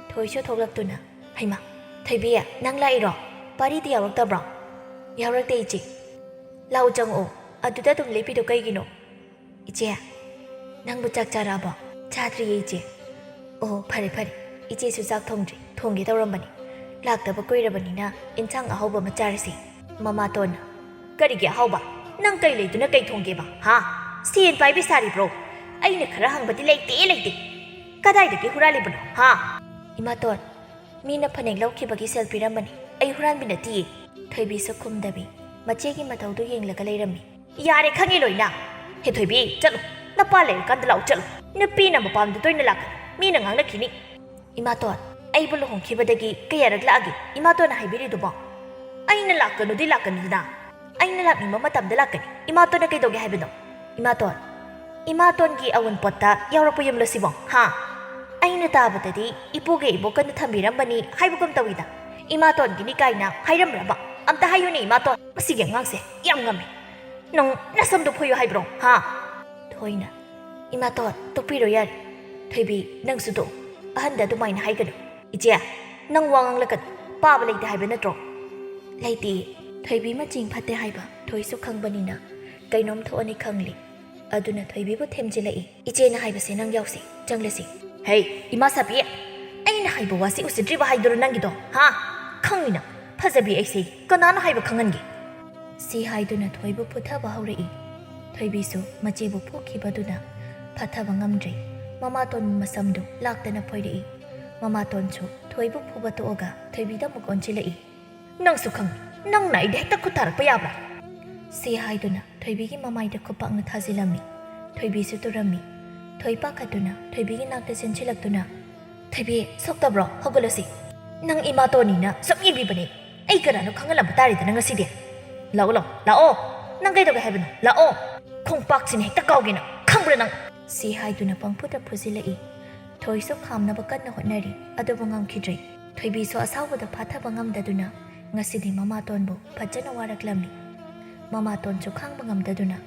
ꯊꯣꯏꯁꯨ ꯊꯣꯛꯂꯛꯇꯨꯅ, "ꯍꯩꯃꯥ, ꯊꯣꯏꯕꯤ, ꯅꯪ ꯂꯥꯛꯏꯔꯣ? ꯄꯥꯔꯤꯗꯤ ꯌꯥꯎꯔꯛꯇꯕ꯭ꯔꯣ?" "ꯌꯥꯎꯔꯛꯇꯦ, ꯏꯆꯦ꯫ ꯂꯥꯛꯎ, ꯆꯪꯉꯛꯑꯣ꯫ ꯑꯗꯨꯗ ꯑꯗꯨꯝ ꯂꯦꯞꯄꯤꯗꯣ ꯀꯩꯒꯤꯅꯣ?" "ꯏꯆꯦ, ꯅꯪꯕꯨ ꯆꯥꯛ ꯆꯥꯔꯛꯑꯕꯣ?" "ꯆꯥꯗ꯭ꯔꯤꯌꯦ, ꯏꯆꯦ꯫" "ꯑꯣ, ꯐꯔꯦ, ꯐꯔꯦ꯫ ꯏꯆꯦꯁꯨ ꯆꯥꯛ ꯊꯣꯡꯗ꯭ꯔꯤ꯫ ꯊꯣꯡꯒꯦ ꯇꯧꯔꯝꯕꯅꯤ꯫ ꯂꯥꯛꯇꯕ ꯀꯨꯏꯔꯕꯅꯤꯅ ꯏꯟꯁꯥꯡ ꯑꯍꯥꯎꯕ ꯑꯃ ꯆꯥꯔꯁꯤ꯫" ꯃꯃꯥꯇꯣꯟꯅ, "ꯀꯔꯤꯒꯤ ꯑꯍꯥꯎꯕ? ꯅꯪ ꯀꯩ ꯂꯩꯗꯨꯅ ꯀꯩ ꯊꯣꯡꯒꯦꯕ, ꯍꯥ? ꯁꯦꯟ ꯄꯥꯏꯕꯤ ꯁꯥꯔꯤꯕ꯭ꯔꯣ? ꯑꯩꯅ ꯈꯔ ꯍꯪꯕꯗꯤ ꯂꯩꯇꯦ, ꯂꯩꯇꯦ꯫ ꯀꯗꯥꯏꯗꯒꯤ ꯍꯨꯔꯥꯜꯂꯤꯕꯅꯣ, ꯍꯥ?" "ꯏꯃꯥꯇꯣꯟ, ꯃꯤꯅ ꯐꯅꯦꯛ ꯂꯧꯈꯤꯕꯒꯤ ꯁꯦꯜ ꯄꯤꯔꯝꯕꯅꯤ꯫ ꯑꯩ ꯍꯨꯔꯥꯟꯕꯤ ꯅꯠꯇꯤꯌꯦ꯫" ꯊꯣꯏꯕꯤꯁꯨ ꯈꯨꯝꯗꯕꯤ ꯃꯆꯦꯒꯤ ꯃꯇꯧꯗꯨ ꯌꯦꯡꯂꯒ ꯂꯩꯔꯝꯃꯤ꯫ "ꯌꯥꯔꯦ, ꯈꯪꯉꯦ ꯂꯣꯏꯅ꯫ ꯍꯦ ꯊꯣꯏꯕꯤ, ꯆꯠꯂꯣ꯫ ꯅꯄꯥ ꯂꯩꯔꯀꯥꯟꯗ ꯂꯥꯛꯎ, ꯆꯠꯂꯣ꯫ ꯅꯨꯄꯤꯅ ꯃꯄꯥꯝꯗ ꯇꯣꯏꯅ ꯂꯥꯛꯀꯅꯨ꯫ ꯃꯤꯅ ꯉꯥꯡꯅꯈꯤꯅꯤ꯫" "ꯏꯃꯥꯇꯣꯟ, ꯑꯩꯕꯨ ꯂꯨꯍꯣꯡꯈꯤꯕꯗꯒꯤ ꯀꯌꯥꯔꯛ ꯂꯥꯛꯑꯒꯦ ꯏꯃꯥꯇꯣꯟꯅ ꯍꯥꯏꯕꯤꯔꯤꯗꯨꯕꯣ?" "ꯑꯩꯅ ꯂꯥꯛꯀꯅꯨꯗꯤ ꯂꯥꯛꯀꯅꯨꯗꯅ꯫ ꯑꯩꯅ ꯂꯥꯛꯅꯤꯡꯕ ꯃꯇꯝꯗ ꯂꯥꯛꯀꯅꯤ꯫ ꯏꯃꯥꯇꯣꯟꯅ ꯀꯩꯗꯧꯒꯦ ꯍꯥꯏꯕꯅꯣ?" "ꯏꯃꯥꯇꯣꯟ, ꯏꯃꯥꯇꯣꯟꯒꯤ ꯑꯋꯨꯟꯄꯣꯠꯇ ꯌꯥꯎꯔꯛꯄ ꯌꯨꯝꯂꯣ ꯁꯤꯕꯣ? ꯍꯥ? ꯑꯩꯅ ꯇꯥꯕꯗꯗꯤ ꯏꯄꯨꯒ ꯏꯕꯣꯛꯀꯅ ꯊꯝꯕꯤꯔꯝꯕꯅꯤ ꯍꯥꯏꯕꯒꯨꯝ ꯇꯧꯏꯗ꯫ ꯏꯃꯥꯇꯣꯟꯒꯤꯅꯤ ꯀꯥꯏꯅ ꯍꯥꯏꯔꯝꯕ꯭ꯔꯕ? ꯑꯝꯇ ꯍꯥꯏꯌꯨꯅꯦ ꯏꯃꯥꯇꯣꯟ꯫ ꯃꯁꯤꯒꯤ ꯑꯉꯥꯡꯁꯦ ꯌꯥꯝ ꯉꯝꯃꯦ꯫ ꯅꯪ ꯅꯁꯝꯗꯣ ꯐꯣꯏꯌꯨ ꯍꯥꯏꯕ꯭ꯔꯣ? ꯍꯥ? ꯊꯣꯏꯅ, "ꯏꯃꯥꯇꯣꯟ, ꯇꯣꯛꯄꯤꯔꯣ ꯌꯥꯔꯦ꯫ ꯊꯣꯏꯕꯤ, ꯅꯪꯁꯨ ꯇꯣꯛ꯫ ꯑꯍꯟꯗ ꯑꯗꯨꯃꯥꯏꯅ ꯍꯥꯏꯒꯅꯨ꯫" "ꯏꯆꯦ, ꯅꯪ ꯋꯥ ꯉꯥꯡꯂꯛꯀꯅꯨ꯫ ꯄꯥꯕ ꯂꯩꯇꯦ ꯍꯥꯏꯕ ꯅꯠꯇ꯭ꯔꯣ?" "ꯂꯩꯇꯦ꯫ ꯊꯣꯏꯕꯤ ꯃꯆꯤꯡ ꯐꯠꯇꯦ ꯍꯥꯏꯕ ꯊꯣꯏꯁꯨ ꯈꯪꯕꯅꯤꯅ ꯀꯩꯅꯣꯝ ꯊꯣꯛꯑꯅꯤ ꯈꯪꯂꯤ꯫ ꯑꯗꯨꯅ ꯊꯣꯏꯕꯤꯕꯨ ꯊꯦꯝꯖꯤꯜꯂꯛꯏ꯫ ꯏꯆꯦꯅ ꯍꯥꯏꯕꯁꯦ ꯅꯪ ꯌꯥꯎꯁꯤ, ꯆꯪꯂꯁꯤ꯫" "ꯍꯩ, ꯏꯃꯥ ꯁꯥꯕꯤ, ꯑꯩꯅ ꯍꯥꯏꯕ ꯋꯥꯁꯤ ꯎꯁꯤꯠꯇ꯭ꯔꯤꯕ ꯍꯥꯏꯗꯨꯔꯣ ꯅꯪꯒꯤꯗꯣ? ꯍꯥ? ꯈꯪꯉꯤꯅ, ꯐꯖꯕꯤ ꯑꯩꯁꯦ ꯀꯅꯥꯅ ꯍꯥꯏꯕ ꯈꯪꯍꯟꯒꯦ?" ꯁꯤ ꯍꯥꯏꯗꯨꯅ ꯊꯣꯏꯕꯨ ꯐꯨꯊꯕ ꯍꯧꯔꯛꯏ꯫ ꯊꯣꯏꯕꯤꯁꯨ ꯃꯆꯦꯕꯨ ꯐꯨꯈꯤꯕꯗꯨꯅ ꯐꯥꯊꯕ ꯉꯝꯗ꯭ꯔꯦ꯫ ꯃꯃꯥꯇꯣꯟꯕꯨ ꯃꯁꯝꯗꯨ ꯂꯥꯛꯇꯅ ꯐꯣꯏꯔꯛꯏ꯫ ꯃꯃꯥꯇꯣꯟꯁꯨ ꯊꯣꯏꯕꯨ ꯐꯨꯕ ꯇꯣꯛꯑꯒ ꯊꯣꯏꯕꯤꯗ ꯑꯃꯨꯛ ꯑꯣꯟꯁꯤꯜꯂꯛꯏ꯫ "ꯅꯪꯁꯨ ꯈꯪꯉꯤ, ꯅꯪꯅ ꯑꯩꯗ ꯍꯦꯛꯇ ꯈꯨꯠ ꯊꯥꯔꯛꯄ ꯌꯥꯕ꯭ꯔꯥ?" ꯁꯤ ꯍꯥꯏꯗꯨꯅ ꯊꯣꯏꯕꯤꯒꯤ ꯃꯃꯥꯏꯗ ꯈꯨꯄꯥꯛꯅ ꯊꯥꯖꯤꯜꯂꯝꯃꯤ꯫ ꯊꯣꯏꯕꯤꯁꯨ ꯇꯨꯔꯝꯃꯤ꯫ ꯊꯣꯏ ꯄꯥꯈꯠꯇꯨꯅ ꯊꯣꯏꯕꯤꯒꯤ ꯅꯥꯛꯇ ꯆꯦꯟꯁꯤꯜꯂꯛꯇꯨꯅ, "ꯊꯣꯏꯕꯤ, ꯁꯣꯛꯇꯕ꯭ꯔꯣ? ꯍꯧꯒꯠꯂꯁꯤ꯫ ꯅꯪ ꯏꯃꯥꯇꯣꯟꯅꯤꯅ ꯁꯨꯝ ꯌꯦꯡꯕꯤꯕꯅꯤ꯫ ꯑꯩ ꯀꯅꯥꯅꯣ ꯈꯪꯍꯜꯂꯝꯕ ꯇꯥꯔꯦꯗꯅ ꯉꯁꯤꯗꯤ꯫ ꯂꯥꯛꯑꯣ, ꯂꯥꯛꯑꯣ, ꯂꯥꯛꯑꯣ꯫ ꯅꯪ ꯀꯩꯗꯧꯒꯦ ꯍꯥꯏꯕꯅꯣ? ꯂꯥꯛꯑꯣ꯫ ꯈꯣꯡꯄꯥꯛꯁꯤꯅ ꯍꯦꯛꯇ ꯀꯥꯎꯒꯦ ꯅꯪ꯫ ꯈꯪꯕ꯭ꯔꯥ ꯅꯪ?" ꯁꯤ ꯍꯥꯏꯗꯨꯅ ꯄꯪꯐꯨꯗ ꯐꯨꯖꯤꯜꯂꯛꯏ꯫ ꯊꯣꯏꯁꯨ ꯈꯥꯝꯅꯕ ꯀꯟꯅ ꯍꯣꯠꯅꯔꯤ, ꯑꯗꯨꯕꯨ ꯉꯝꯈꯤꯗ꯭ꯔꯦ꯫ ꯊꯣꯏꯕꯤꯁꯨ ꯑꯁꯥꯎꯕꯗ ꯐꯥꯊꯕ ꯉꯝꯗꯗꯨꯅ ꯉꯁꯤꯗꯤ ꯃꯃꯥꯇꯣꯟꯕꯨ ꯐꯖꯅ ꯋꯥꯔꯛꯂꯝꯃꯤ꯫ ꯃꯃꯥꯇꯣꯟꯁꯨ ꯈꯥꯡꯕ ꯉꯝꯗꯗꯨꯅ,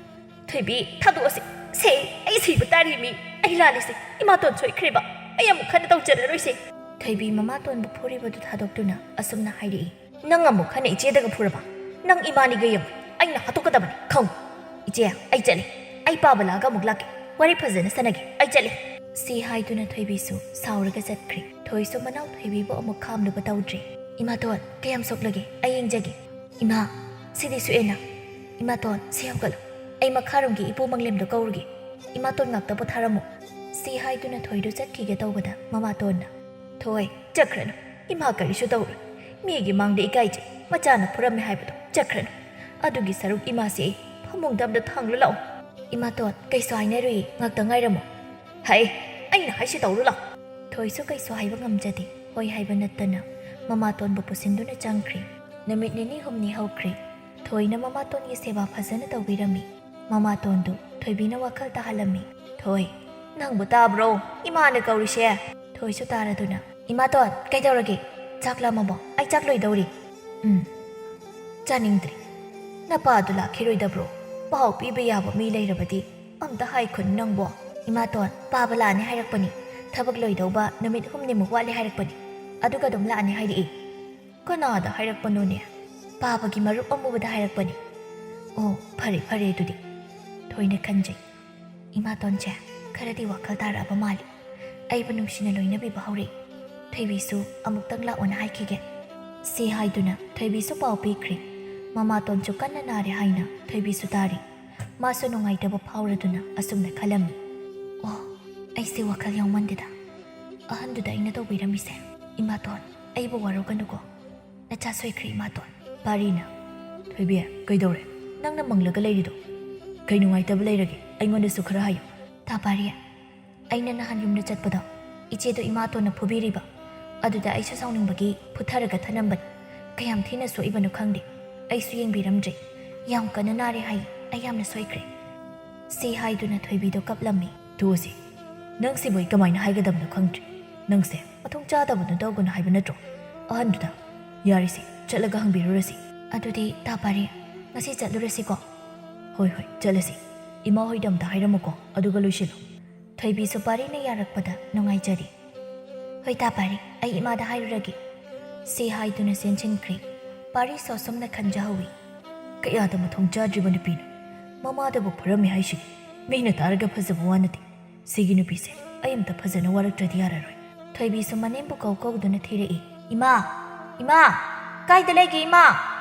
"ꯊꯣꯏꯕꯤ, ꯊꯥꯗꯣꯛꯑꯁꯤ꯫ ꯁꯦ, ꯑꯩ ꯁꯤꯕ ꯇꯥꯔꯤ ꯃꯤ꯫ ꯑꯩ ꯂꯥꯜꯂꯤꯁꯦ꯫ ꯏꯃꯥꯇꯣꯟ ꯁꯣꯏꯈ꯭ꯔꯦꯕ꯫ ꯑꯩ ꯑꯃꯨꯛ ꯍꯟꯅ ꯇꯧꯖꯔꯔꯣꯏꯁꯦ꯫" ꯊꯣꯏꯕꯤ ꯃꯃꯥꯇꯣꯟꯕꯨ ꯐꯨꯔꯤꯕꯗꯨ ꯊꯥꯗꯣꯛꯇꯨꯅ ꯑꯁꯨꯝꯅ ꯍꯥꯏꯔꯛꯏ꯫ "ꯅꯪ ꯑꯃꯨꯛ ꯍꯟꯅ ꯏꯆꯦꯗꯒ ꯐꯨꯔꯕ? ꯅꯪ ꯏꯃꯥꯅꯤꯒ ꯌꯦꯡꯉꯨ, ꯑꯩꯅ ꯍꯥꯠꯇꯣꯛꯀꯗꯕꯅꯤ, ꯈꯪꯉꯨ꯫ ꯏꯆꯦ, ꯑꯩ ꯆꯠꯂꯦ꯫ ꯑꯩ ꯄꯥꯕ ꯂꯥꯛꯑꯒ ꯑꯃꯨꯛ ꯂꯥꯛꯀꯦ꯫ ꯋꯥꯔꯤ ꯐꯖꯅ ꯁꯥꯟꯅꯒꯦ꯫ ꯑꯩ ꯆꯠꯂꯦ꯫" ꯁꯤ ꯍꯥꯏꯗꯨꯅ ꯊꯣꯏꯕꯤꯁꯨ ꯁꯥꯎꯔꯒ ꯆꯠꯈ꯭ꯔꯦ꯫ ꯊꯣꯏꯁꯨ ꯃꯅꯥꯎ ꯊꯣꯏꯕꯤꯕꯨ ꯑꯃꯨꯛ ꯈꯥꯝꯂꯨꯕ ꯇꯧꯗ꯭ꯔꯦ꯫ "ꯏꯃꯥꯇꯣꯟ, ꯀꯌꯥꯝ ꯁꯣꯛꯂꯒꯦ? ꯑꯩ ꯌꯦꯡꯖꯒꯦ꯫" "ꯏꯃꯥ, ꯁꯤꯗꯤ ꯁꯣꯛꯑꯦꯅ꯫ ꯏꯃꯥꯇꯣꯟ, ꯁꯤ ꯍꯧꯒꯠꯂꯣ꯫ ꯑꯩ ꯃꯈꯥꯔꯣꯝꯒꯤ ꯏꯄꯨ ꯃꯪꯂꯦꯝꯗꯣ ꯀꯧꯔꯨꯒꯦ꯫ ꯏꯃꯥꯇꯣꯟ ꯉꯥꯛꯇ ꯄꯣꯊꯥꯔꯝꯃꯨ꯫" ꯁꯤ ꯍꯥꯏꯗꯨꯅ ꯊꯣꯏꯗꯨ ꯆꯠꯈꯤꯒꯦ ꯇꯧꯕꯗ ꯃꯃꯥꯇꯣꯟꯅ, "ꯊꯣꯏ, ꯆꯠꯈ꯭ꯔꯅꯨ꯫ ꯏꯃꯥ ꯀꯔꯤꯁꯨ ꯇꯧꯔꯣꯏ꯫ ꯃꯤꯒꯤ ꯃꯥꯡꯗ ꯏꯀꯥꯏꯖꯩ꯫ ꯃꯆꯥꯅ ꯐꯨꯔꯝꯃꯦ ꯍꯥꯏꯕꯗꯣ ꯆꯠꯈ꯭ꯔꯅꯨ꯫ ꯑꯗꯨꯒꯤ ꯁꯔꯨꯛ ꯏꯃꯥꯁꯦ ꯑꯩ ꯐꯃꯨꯡꯗ ꯑꯝꯇ ꯊꯥꯡꯂꯨ ꯂꯥꯛꯑꯣ꯫" "ꯏꯃꯥꯇꯣꯟ, ꯀꯩꯁꯨ ꯍꯥꯏꯅꯔꯨꯏ, ꯉꯥꯛꯇ ꯉꯥꯏꯔꯝꯃꯨ꯫" "ꯍꯩ, ꯑꯩꯅ ꯍꯥꯏꯁꯤ ꯇꯧꯔꯨ ꯂꯥꯛꯑꯣ꯫" ꯊꯣꯏꯁꯨ ꯀꯩꯁꯨ ꯍꯥꯏꯕ ꯉꯝꯖꯗꯦ꯫ ꯍꯣꯏ ꯍꯥꯏꯕ ꯅꯠꯇꯅ ꯃꯃꯥꯇꯣꯟꯕꯨ ꯄꯨꯁꯤꯟꯗꯨꯅ ꯆꯪꯈ꯭ꯔꯦ꯫ ꯅꯨꯃꯤꯠ ꯅꯤꯅꯤ ꯍꯨꯝꯅꯤ ꯍꯧꯈ꯭ꯔꯦ꯫ ꯊꯣꯏꯅ ꯃꯃꯥꯇꯣꯟꯒꯤ ꯁꯦꯕꯥ ꯐꯖꯅ ꯇꯧꯕꯤꯔꯝꯃꯤ꯫ ꯃꯃꯥꯇꯣꯟꯗꯨ ꯊꯣꯏꯕꯤꯅ ꯋꯥꯈꯜ ꯇꯥꯍꯜꯂꯝꯃꯤ꯫ "ꯊꯣꯏ, ꯅꯪꯕꯨ ꯇꯥꯕ꯭ꯔꯣ? ꯏꯃꯥꯅ ꯀꯧꯔꯤꯁꯦ!" ꯊꯣꯏꯁꯨ ꯇꯥꯔꯗꯨꯅ, "ꯏꯃꯥꯇꯣꯟ, ꯀꯩꯗꯧꯔꯒꯦ? ꯆꯥꯛ ꯂꯥꯝꯃꯕꯣ? ꯑꯩ ꯆꯥꯛ ꯂꯣꯏꯗꯧꯔꯤ꯫" "ꯎꯝ, ꯆꯥꯅꯤꯡꯗ꯭ꯔꯤ꯫ ꯅꯄꯥꯗꯨ ꯂꯥꯛꯈꯤꯔꯣꯏꯗꯕ꯭ꯔꯣ? ꯄꯥꯎ ꯄꯤꯕ ꯌꯥꯕ ꯃꯤ ꯂꯩꯔꯕꯗꯤ ꯑꯝꯇ ꯍꯥꯏꯈꯣꯅꯦ ꯅꯪꯕꯣ꯫" "ꯏꯃꯥꯇꯣꯟ, ꯄꯥꯕ ꯂꯥꯛꯑꯅꯤ ꯍꯥꯏꯔꯛꯄꯅꯤ꯫ ꯊꯕꯛ ꯂꯣꯏꯗꯧꯕ ꯅꯨꯃꯤꯠ ꯍꯨꯝꯅꯤꯃꯨꯛ ꯋꯥꯠꯂꯤ ꯍꯥꯏꯔꯛꯄꯅꯤ꯫ ꯑꯗꯨꯒ ꯑꯗꯨꯝ ꯂꯥꯛꯑꯅꯤ ꯍꯥꯏꯔꯛꯏ꯫" "ꯀꯅꯥꯗ ꯍꯥꯏꯔꯛꯄꯅꯣꯅꯦ?" "ꯄꯥꯕꯒꯤ ꯃꯔꯨꯞ ꯑꯃꯨꯕꯗ ꯍꯥꯏꯔꯛꯄꯅꯤ꯫" "ꯑꯣ, ꯐꯔꯦ ꯐꯔꯦ ꯑꯗꯨꯗꯤ꯫" ꯊꯣꯏꯅ ꯈꯟꯖꯩ, "ꯏꯃꯥꯇꯣꯟꯁꯦ ꯈꯔꯗꯤ ꯋꯥꯈꯜ ꯇꯥꯔꯛꯑꯕ ꯃꯥꯜꯂꯤ꯫ ꯑꯩꯕꯨ ꯅꯨꯡꯁꯤꯅ ꯂꯣꯏꯅꯕꯤꯕ ꯍꯧꯔꯛꯏ꯫ ꯊꯣꯏꯕꯤꯁꯨ ꯑꯃꯨꯛꯇꯪ ꯂꯥꯛꯑꯣꯅ ꯍꯥꯏꯈꯤꯒꯦ꯫" ꯁꯤ ꯍꯥꯏꯗꯨꯅ ꯊꯣꯏꯕꯤꯁꯨ ꯄꯥꯎ ꯄꯤꯈ꯭ꯔꯦ꯫ ꯃꯃꯥꯇꯣꯟꯁꯨ ꯀꯟꯅ ꯅꯥꯔꯦ ꯍꯥꯏꯅ ꯊꯣꯏꯕꯤꯁꯨ ꯇꯥꯔꯤ꯫ ꯃꯥꯁꯨ ꯅꯨꯡꯉꯥꯏꯇꯕ ꯐꯥꯎꯔꯗꯨꯅ ꯑꯁꯨꯝꯅ ꯈꯜꯂꯝꯃꯤ, "ꯑꯣ, ꯑꯩꯁꯦ ꯋꯥꯈꯜ ꯌꯥꯎꯃꯟꯗꯦꯗ꯫ ꯑꯍꯟꯗꯨꯗ ꯑꯩꯅ ꯇꯧꯕꯤꯔꯝꯃꯤꯁꯦ꯫ ꯏꯃꯥꯇꯣꯟ, ꯑꯩꯕꯨ ꯋꯥꯔꯧꯒꯅꯨꯀꯣ꯫ ꯅꯆꯥ ꯁꯣꯏꯈ꯭ꯔꯦ, ꯏꯃꯥꯇꯣꯟ꯫" ꯄꯥꯔꯤꯅ, "ꯊꯣꯏꯕꯤ, ꯀꯩꯗꯧꯔꯦ? ꯅꯪꯅ ꯃꯪꯂꯒ ꯂꯩꯔꯤꯗꯣ? ꯀꯩ ꯅꯨꯡꯉꯥꯏꯇꯕ ꯂꯩꯔꯒꯦ? ꯑꯩꯉꯣꯟꯗꯁꯨ ꯈꯔ ꯍꯥꯏꯌꯨ꯫" "ꯇꯥ ꯄꯥꯔꯤ, ꯑꯩꯅ ꯅꯍꯥꯟ ꯌꯨꯝꯗ ꯆꯠꯄꯗꯣ, ꯏꯆꯦꯗꯣ ꯏꯃꯥꯇꯣꯟꯅ ꯐꯨꯕꯤꯔꯤꯕ꯫ ꯑꯗꯨꯗ ꯑꯩꯁꯨ ꯁꯥꯎꯅꯤꯡꯕꯒꯤ ꯐꯨꯊꯔꯒ ꯊꯅꯝꯕꯅꯤ꯫ ꯀꯌꯥꯝ ꯊꯤꯅ ꯁꯣꯛꯏꯕꯅꯣ ꯈꯪꯗꯦ꯫ ꯑꯩꯁꯨ ꯌꯦꯡꯕꯤꯔꯝꯗ꯭ꯔꯦ꯫ ꯌꯥꯝ ꯀꯟꯅ ꯅꯥꯔꯦ ꯍꯥꯏ꯫ ꯑꯩ ꯌꯥꯝꯅ ꯁꯣꯏꯈ꯭ꯔꯦ꯫" ꯁꯤ ꯍꯥꯏꯗꯨꯅ ꯊꯣꯏꯕꯤꯗꯣ ꯀꯞꯂꯝꯃꯤ꯫ "ꯇꯣꯛꯑꯁꯤ꯫ ꯅꯪꯁꯤꯕꯨ ꯑꯩ ꯀꯃꯥꯏꯅ ꯍꯥꯏꯒꯗꯕꯅꯣ ꯈꯪꯗ꯭ꯔꯦ꯫ ꯅꯪꯁꯦ ꯃꯊꯣꯡ ꯆꯥꯗꯕꯗꯣ ꯇꯧꯒꯅꯨ ꯍꯥꯏꯕ ꯅꯠꯇ꯭ꯔꯣ? ꯑꯍꯟꯗꯨꯗ꯫ ꯌꯥꯔꯦꯁꯦ, ꯆꯠꯂꯒ ꯍꯪꯕꯤꯔꯨꯔꯁꯤ꯫" "ꯑꯗꯨꯗꯤ ꯇꯥ ꯄꯥꯔꯤ, ꯉꯁꯤ ꯆꯠꯂꯨꯔꯁꯤꯀꯣ?" "ꯍꯣꯏ ꯍꯣꯏ, ꯆꯠꯂꯁꯤ꯫ ꯏꯃꯥ ꯍꯣꯏꯗ ꯑꯝꯇ ꯍꯥꯏꯔꯝꯃꯨꯀꯣ, ꯑꯗꯨꯒ ꯂꯣꯏꯁꯤꯜꯂꯨ꯫" ꯊꯣꯏꯕꯤꯁꯨ ꯄꯥꯔꯤꯅ ꯌꯥꯔꯛꯄꯗ ꯅꯨꯡꯉꯥꯏꯖꯔꯤ꯫ "ꯍꯣꯏ ꯇꯥ ꯄꯥꯔꯤ, ꯑꯩ ꯏꯃꯥꯗ ꯍꯥꯏꯔꯨꯔꯒꯦ꯫" ꯁꯤ ꯍꯥꯏꯗꯨꯅ ꯆꯦꯟꯁꯤꯟꯈ꯭ꯔꯦ꯫ ꯄꯥꯔꯤꯁꯨ ꯑꯁꯨꯝꯅ ꯈꯟꯖꯍꯧꯏ, "ꯀꯌꯥꯗ ꯃꯊꯣꯡ ꯆꯥꯗ꯭ꯔꯤꯕ ꯅꯨꯄꯤꯅꯣ꯫ ꯃꯃꯥꯗꯕꯨ ꯐꯨꯔꯝꯃꯤ ꯍꯥꯏꯁꯤꯅꯤ꯫ ꯃꯤꯅ ꯇꯥꯔꯒ ꯐꯖꯕ ꯋꯥ ꯅꯠꯇꯦ꯫ ꯁꯤꯒꯤ ꯅꯨꯄꯤꯁꯦ ꯑꯩ ꯑꯝꯇ ꯐꯖꯅ ꯋꯥꯔꯛꯇ꯭ꯔꯗꯤ ꯌꯥꯔꯔꯣꯏ꯫" ꯊꯣꯏꯕꯤꯁꯨ ꯃꯅꯦꯝꯕꯨ ꯀꯧ ꯀꯧꯗꯨꯅ ꯊꯤꯔꯛꯏ꯫ "ꯏꯃꯥ! ꯏꯃꯥ! ꯀꯥꯏꯗ ꯂꯩꯒꯦ ꯏꯃꯥ?"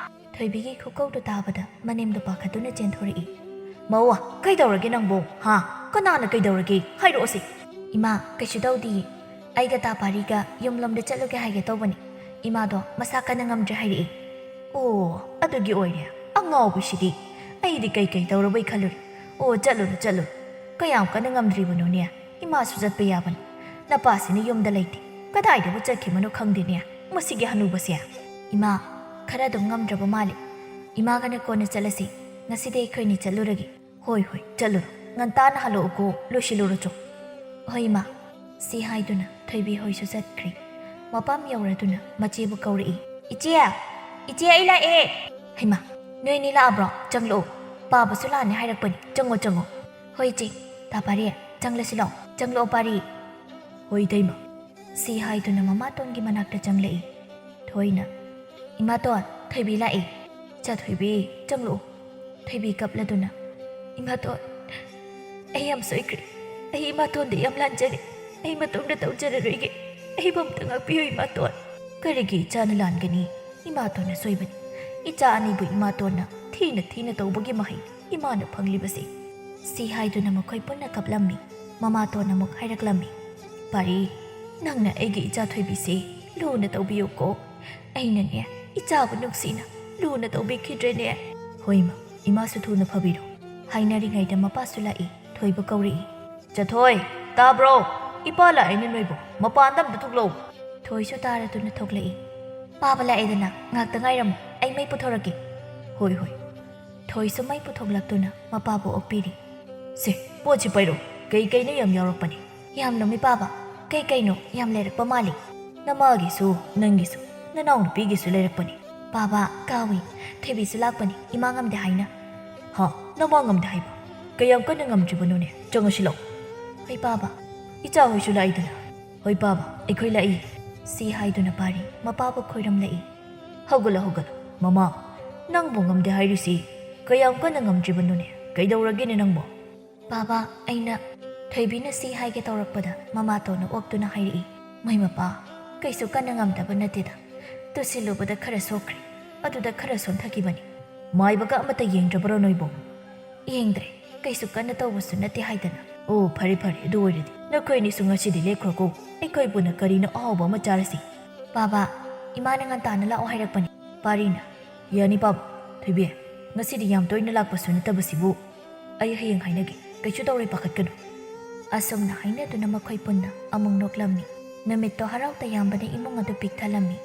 ꯊꯣꯏꯕꯤꯒꯤ ꯈꯨꯀꯧꯗꯨ ꯇꯥꯕꯗ ꯃꯅꯦꯝꯗꯣ ꯄꯥꯈꯠꯇꯨꯅ ꯆꯦꯟꯊꯣꯔꯛꯏ꯫ "ꯃꯧꯋꯥ, ꯀꯩꯗꯧꯔꯒꯦ ꯅꯪꯕꯨ? ꯍꯥ? ꯀꯅꯥꯅ ꯀꯩꯗꯧꯔꯒꯦ? ꯍꯥꯏꯔꯛꯑꯣꯁꯦ꯫" "ꯏꯃꯥ, ꯀꯩꯁꯨ ꯇꯧꯗꯤꯌꯦ꯫ ꯑꯩꯒ ꯇꯥ ꯄꯥꯔꯤꯒ ꯌꯨꯝꯂꯣꯝꯗ ꯆꯠꯂꯨꯒꯦ ꯍꯥꯏꯒꯦ ꯇꯧꯕꯅꯤ꯫ ꯏꯃꯥꯗꯣ ꯃꯁꯥ ꯀꯟꯅ ꯉꯝꯗ꯭ꯔꯦ ꯍꯥꯏꯔꯛꯏ꯫" "ꯑꯣ, ꯑꯗꯨꯒꯤ ꯑꯣꯏꯔꯦ꯫ ꯑꯉꯥꯎꯕꯤꯁꯤꯗꯤ꯫ ꯑꯩꯗꯤ ꯀꯩꯀꯩ ꯇꯧꯔꯕꯩ ꯈꯜꯂꯨꯔꯦ꯫ ꯑꯣ, ꯆꯠꯂꯨꯔꯣ, ꯆꯠꯂꯨꯔꯣ꯫ ꯀꯌꯥꯝ ꯀꯟꯅ ꯉꯝꯗ꯭ꯔꯤꯕꯅꯣꯅꯦ? ꯏꯃꯥꯁꯨ ꯆꯠꯄ ꯌꯥꯕꯅꯤ꯫ ꯅꯄꯥꯁꯤꯅ ꯌꯨꯝꯗ ꯂꯩꯇꯦ꯫ ꯀꯗꯥꯏꯗꯕꯨ ꯆꯠꯈꯤꯕꯅꯣ ꯈꯪꯗꯦꯅꯦ, ꯃꯁꯤꯒꯤ ꯍꯅꯨꯕꯁꯦ꯫" "ꯏꯃꯥ, ꯈꯔ ꯑꯗꯨꯝ ꯉꯝꯗ꯭ꯔꯕ ꯃꯥꯜꯂꯦ꯫ ꯏꯃꯥꯒꯅ ꯀꯣꯟꯅ ꯆꯠꯂꯁꯤ꯫ ꯉꯁꯤꯗꯤ ꯑꯩꯈꯣꯏꯅꯤ ꯆꯠꯂꯨꯔꯒꯦ꯫" "ꯍꯣꯏ, ꯍꯣꯏ, ꯆꯠꯂꯨꯔꯣ꯫ ꯉꯟꯇꯥꯅ ꯍꯜꯂꯛꯎꯀꯣ, ꯂꯣꯏꯁꯤꯜꯂꯨꯔꯣ ꯆꯣ꯫ "ꯍꯣꯏ ꯏꯃꯥ"꯫ ꯁꯤ ꯍꯥꯏꯗꯨꯅ ꯊꯣꯏꯕꯤ ꯍꯣꯏꯁꯨ ꯆꯠꯈ꯭ꯔꯦ꯫ ꯃꯄꯥꯝ ꯌꯧꯔꯗꯨꯅ ꯃꯆꯦꯕꯨ ꯀꯧꯔꯛꯏ꯫ "ꯏꯆꯦ! ꯏꯆꯦ, ꯑꯩ ꯂꯥꯛꯑꯦ!" "ꯍꯩꯃꯥ, ꯅꯣꯏ ꯑꯅꯤ ꯂꯥꯛꯑꯕ꯭ꯔꯣ? ꯆꯪꯂꯛꯑꯣ꯫ ꯄꯥꯕꯁꯨ ꯂꯥꯛꯑꯅꯤ ꯍꯥꯏꯔꯛꯄꯅꯤ꯫ ꯆꯪꯉꯣ, ꯆꯪꯉꯣ"꯫ "ꯍꯣꯏ ꯏꯆꯦ꯫ ꯇꯥ ꯄꯥꯔꯤ, ꯆꯪꯂꯁꯤ ꯂꯥꯛꯑꯣ꯫ ꯆꯪꯂꯛꯑꯣ ꯄꯥꯔꯤ"꯫ "ꯍꯣꯏ ꯏꯇꯩꯃ"꯫ ꯁꯤ ꯍꯥꯏꯗꯨꯅ ꯃꯃꯥꯇꯣꯟꯒꯤ ꯃꯅꯥꯛꯇ ꯆꯪꯂꯛꯏ꯫ ꯊꯣꯏꯅ, "ꯏꯃꯥꯇꯣꯟ, ꯊꯣꯏꯕꯤ ꯂꯥꯛꯑꯦ꯫ ꯏꯆꯥ ꯊꯣꯏꯕꯤ, ꯆꯪꯂꯛꯑꯣ"꯫ ꯊꯣꯏꯕꯤ ꯀꯞꯂꯗꯨꯅ, "ꯏꯃꯥꯇꯣꯟ, ꯑꯩ ꯌꯥꯝ ꯁꯣꯏꯈ꯭ꯔꯦ꯫ ꯑꯩ ꯏꯃꯥꯇꯣꯟꯗ ꯌꯥꯝ ꯂꯥꯟꯖꯔꯦ꯫ ꯑꯩ ꯃꯇꯨꯡꯗ ꯇꯧꯖꯔꯔꯣꯏꯒꯦ꯫ ꯑꯩꯕꯨ ꯑꯝꯇ ꯉꯥꯛꯄꯤꯌꯨ ꯏꯃꯥꯇꯣꯟ"꯫ "ꯀꯔꯤꯒꯤ ꯏꯆꯥꯅ ꯂꯥꯟꯒꯅꯤ? ꯏꯃꯥꯇꯣꯟꯅ ꯁꯣꯏꯕꯅꯤ꯫ ꯏꯆꯥ ꯑꯅꯤꯕꯨ ꯏꯃꯥꯇꯣꯟꯅ ꯊꯤꯅ ꯊꯤꯅ ꯇꯧꯕꯒꯤ ꯃꯍꯩ ꯏꯃꯥꯅ ꯐꯪꯂꯤꯕꯁꯤ"꯫ ꯁꯤ ꯍꯥꯏꯗꯨꯅ ꯃꯈꯣꯏ ꯄꯨꯟꯅ ꯀꯞꯂꯝꯃꯤ꯫ ꯃꯃꯥꯇꯣꯟꯅ ꯑꯃꯨꯛ ꯍꯥꯏꯔꯛꯂꯝꯃꯤ꯫ "ꯄꯥꯔꯤ, ꯅꯪꯅ ꯑꯩꯒꯤ ꯏꯆꯥ ꯊꯣꯏꯕꯤꯁꯦ ꯂꯨꯅ ꯇꯧꯕꯤꯌꯨꯀꯣ꯫ ꯑꯩꯅꯅꯦ, ꯏꯆꯥꯕꯨ ꯅꯨꯡꯁꯤꯅ ꯂꯨꯅ ꯇꯧꯕꯤꯈꯤꯗ꯭ꯔꯦꯅꯦ"꯫ "ꯍꯣꯏ ꯏꯃꯥ, ꯏꯃꯥꯁꯨ ꯊꯨꯅ ꯐꯕꯤꯔꯣ"꯫ ꯍꯥꯏꯅꯔꯤꯉꯩꯗ ꯃꯄꯥꯁꯨ ꯂꯥꯛꯏ꯫ ꯊꯣꯏꯕ ꯀꯧꯔꯛꯏ꯫ "ꯆꯊꯣꯏ, ꯇꯥꯕ꯭ꯔꯣ? ꯏꯄꯥ ꯂꯥꯛꯏꯅꯦ ꯅꯣꯏꯕꯨ꯫ ꯃꯄꯥꯟꯗ ꯑꯝꯇ ꯊꯣꯛꯂꯛꯎ"꯫ ꯊꯣꯏꯁꯨ ꯇꯥꯔꯗꯨꯅ ꯊꯣꯛꯂꯛꯏ꯫ "ꯄꯥꯕ ꯂꯥꯛꯑꯦꯗꯅ, ꯉꯥꯛꯇ ꯉꯥꯏꯔꯝꯃꯨ, ꯑꯩ ꯃꯩ ꯄꯨꯊꯣꯔꯛꯀꯦ"꯫ "ꯍꯣꯏ, ꯍꯣꯏ"꯫ ꯊꯣꯏꯁꯨ ꯃꯩ ꯄꯨꯊꯣꯛꯂꯛꯇꯨꯅ ꯃꯄꯥꯕꯨ ꯑꯣꯛꯄꯤꯔꯤ꯫ "ꯁꯦ, ꯄꯣꯠꯁꯤ ꯄꯥꯏꯔꯣ, ꯀꯩ ꯀꯩꯅꯣ ꯌꯥꯝ ꯌꯥꯎꯔꯛꯄꯅꯤ"꯫ "ꯌꯥꯝꯂꯝꯃꯤ ꯄꯥꯕ, ꯀꯩ ꯀꯩꯅꯣ ꯌꯥꯝ ꯂꯩꯔꯛꯄ ꯃꯥꯜꯂꯤ"꯫ "ꯅꯃꯥꯒꯤꯁꯨ, ꯅꯪꯒꯤꯁꯨ, ꯅꯅꯥꯎꯅꯨꯄꯤꯒꯤꯁꯨ ꯂꯩꯔꯛꯄꯅꯤ"꯫ "ꯄꯥꯕ, ꯀꯥꯎꯏ, ꯊꯣꯏꯕꯤꯁꯨ ꯂꯥꯛꯄꯅꯤ, ꯏꯃꯥ ꯉꯝꯗꯦ ꯍꯥꯏꯅ"꯫ "ꯍꯥ? ꯅꯃꯥ ꯉꯝꯗꯦ ꯍꯥꯏꯕ? ꯀꯌꯥꯝ ꯀꯟꯅ ꯉꯝꯗ꯭ꯔꯤꯕꯅꯣꯅꯦ? ꯆꯪꯉꯁꯤ ꯂꯥꯛꯑꯣ"꯫ "ꯍꯣꯏ ꯄꯥꯕ"꯫ "ꯏꯆꯥ ꯍꯣꯏꯁꯨ ꯂꯥꯛꯏꯗꯅ"꯫ "ꯍꯣꯏ ꯄꯥꯕ, ꯑꯩꯈꯣꯏ ꯂꯥꯛꯏ"꯫ ꯁꯤ ꯍꯥꯏꯗꯨꯅ ꯄꯥꯔꯤ ꯃꯄꯥꯕꯨ ꯈꯣꯏꯔꯝꯂꯛꯏ꯫ "ꯍꯧꯒꯠꯂꯣ, ꯍꯧꯒꯠꯂꯣ꯫ ꯃꯃꯥ, ꯅꯪꯕꯨ ꯉꯝꯗꯦ ꯍꯥꯏꯔꯤꯁꯤ ꯀꯌꯥꯝ ꯀꯟꯅ ꯉꯝꯗ꯭ꯔꯤꯕꯅꯣꯅꯦ? ꯀꯩꯗꯧꯔꯒꯦꯅꯦ ꯅꯪꯕꯨ?" "ꯄꯥꯕ, ꯑꯩꯅ"꯫ ꯊꯣꯏꯕꯤꯅ ꯁꯤ ꯍꯥꯏꯒꯦ ꯇꯧꯔꯛꯄꯗ ꯃꯃꯥꯇꯣꯟꯅ ꯑꯣꯛꯇꯨꯅ ꯍꯥꯏꯔꯛꯏ꯫ "ꯃꯩ ꯃꯄꯥ, ꯀꯩꯁꯨ ꯀꯟꯅ ꯉꯝꯗꯕ ꯅꯠꯇꯦꯗ꯫ ꯇꯨꯁꯤꯜꯂꯨꯕꯗ ꯈꯔ ꯁꯣꯛꯈ꯭ꯔꯦ꯫ ꯑꯗꯨꯗ ꯈꯔ ꯁꯣꯟꯊꯈꯤꯕꯅꯤ"꯫ "ꯃꯥꯏꯕꯒ ꯑꯃꯠꯇ ꯌꯦꯡꯗ꯭ꯔꯕꯔꯣ ꯅꯣꯏꯕꯨ?" "ꯌꯦꯡꯗ꯭ꯔꯦ꯫ ꯀꯩꯁꯨ ꯀꯟꯅ ꯇꯧꯕꯁꯨ ꯅꯠꯇꯦ ꯍꯥꯏꯗꯅ"꯫ "ꯑꯣ, ꯐꯔꯦ, ꯐꯔꯦ꯫ ꯑꯗꯨ ꯑꯣꯏꯔꯗꯤ ꯅꯈꯣꯏ ꯑꯅꯤꯁꯨ ꯉꯁꯤꯗꯤ ꯂꯦꯛꯈ꯭ꯔꯣꯀꯣ꯫ ꯑꯩꯈꯣꯏ ꯄꯨꯟꯅ ꯀꯔꯤꯅꯣ ꯑꯍꯥꯎꯕ ꯑꯃ ꯆꯥꯔꯁꯤ"꯫ "ꯄꯥꯕ, ꯏꯃꯥꯅ ꯉꯟꯇꯥꯅ ꯂꯥꯛꯑꯣ ꯍꯥꯏꯔꯛꯄꯅꯤ"꯫ ꯄꯥꯔꯤꯅ, "ꯌꯥꯅꯤ ꯄꯥꯕ꯫ ꯊꯣꯏꯕꯤ, ꯉꯁꯤꯗꯤ ꯌꯥꯝ ꯇꯣꯏꯅ ꯂꯥꯛꯄꯁꯨ ꯅꯠꯇꯕꯁꯤꯕꯨ꯫ ꯑꯩ ꯍꯌꯦꯡ ꯍꯥꯏꯅꯒꯦ꯫ ꯀꯩꯁꯨ ꯇꯧꯔꯣꯏ, ꯄꯥꯈꯠꯀꯅꯨ"꯫ ꯑꯁꯨꯝꯅ ꯍꯥꯏꯅꯗꯨꯅ ꯃꯈꯣꯏ ꯄꯨꯟꯅ ꯑꯃꯨꯛ ꯅꯣꯛꯂꯝꯃꯤ꯫ ꯅꯨꯃꯤꯠꯇꯣ ꯍꯔꯥꯎ ꯇꯌꯥꯝꯕꯅ ꯏꯃꯨꯡ ꯑꯗꯨ ꯄꯤꯛ ꯊꯜꯂꯝꯃꯤ꯫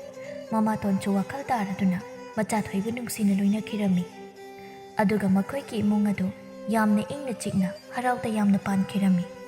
ꯃꯃꯥꯇꯣꯟꯁꯨ ꯋꯥꯈꯜ ꯇꯥꯔꯗꯨꯅ ꯃꯆꯥ ꯊꯣꯏꯕ ꯅꯨꯡꯁꯤꯅ ꯂꯣꯏꯅꯈꯤꯔꯝꯃꯤ꯫ ꯑꯗꯨꯒ ꯃꯈꯣꯏꯒꯤ ꯏꯃꯨꯡ ꯑꯗꯨ ꯌꯥꯝꯅ ꯏꯪꯅ ꯆꯤꯛꯅ ꯍꯔꯥꯎ ꯇꯌꯥꯝꯅ ꯄꯥꯟꯈꯤꯔꯝꯃꯤ꯫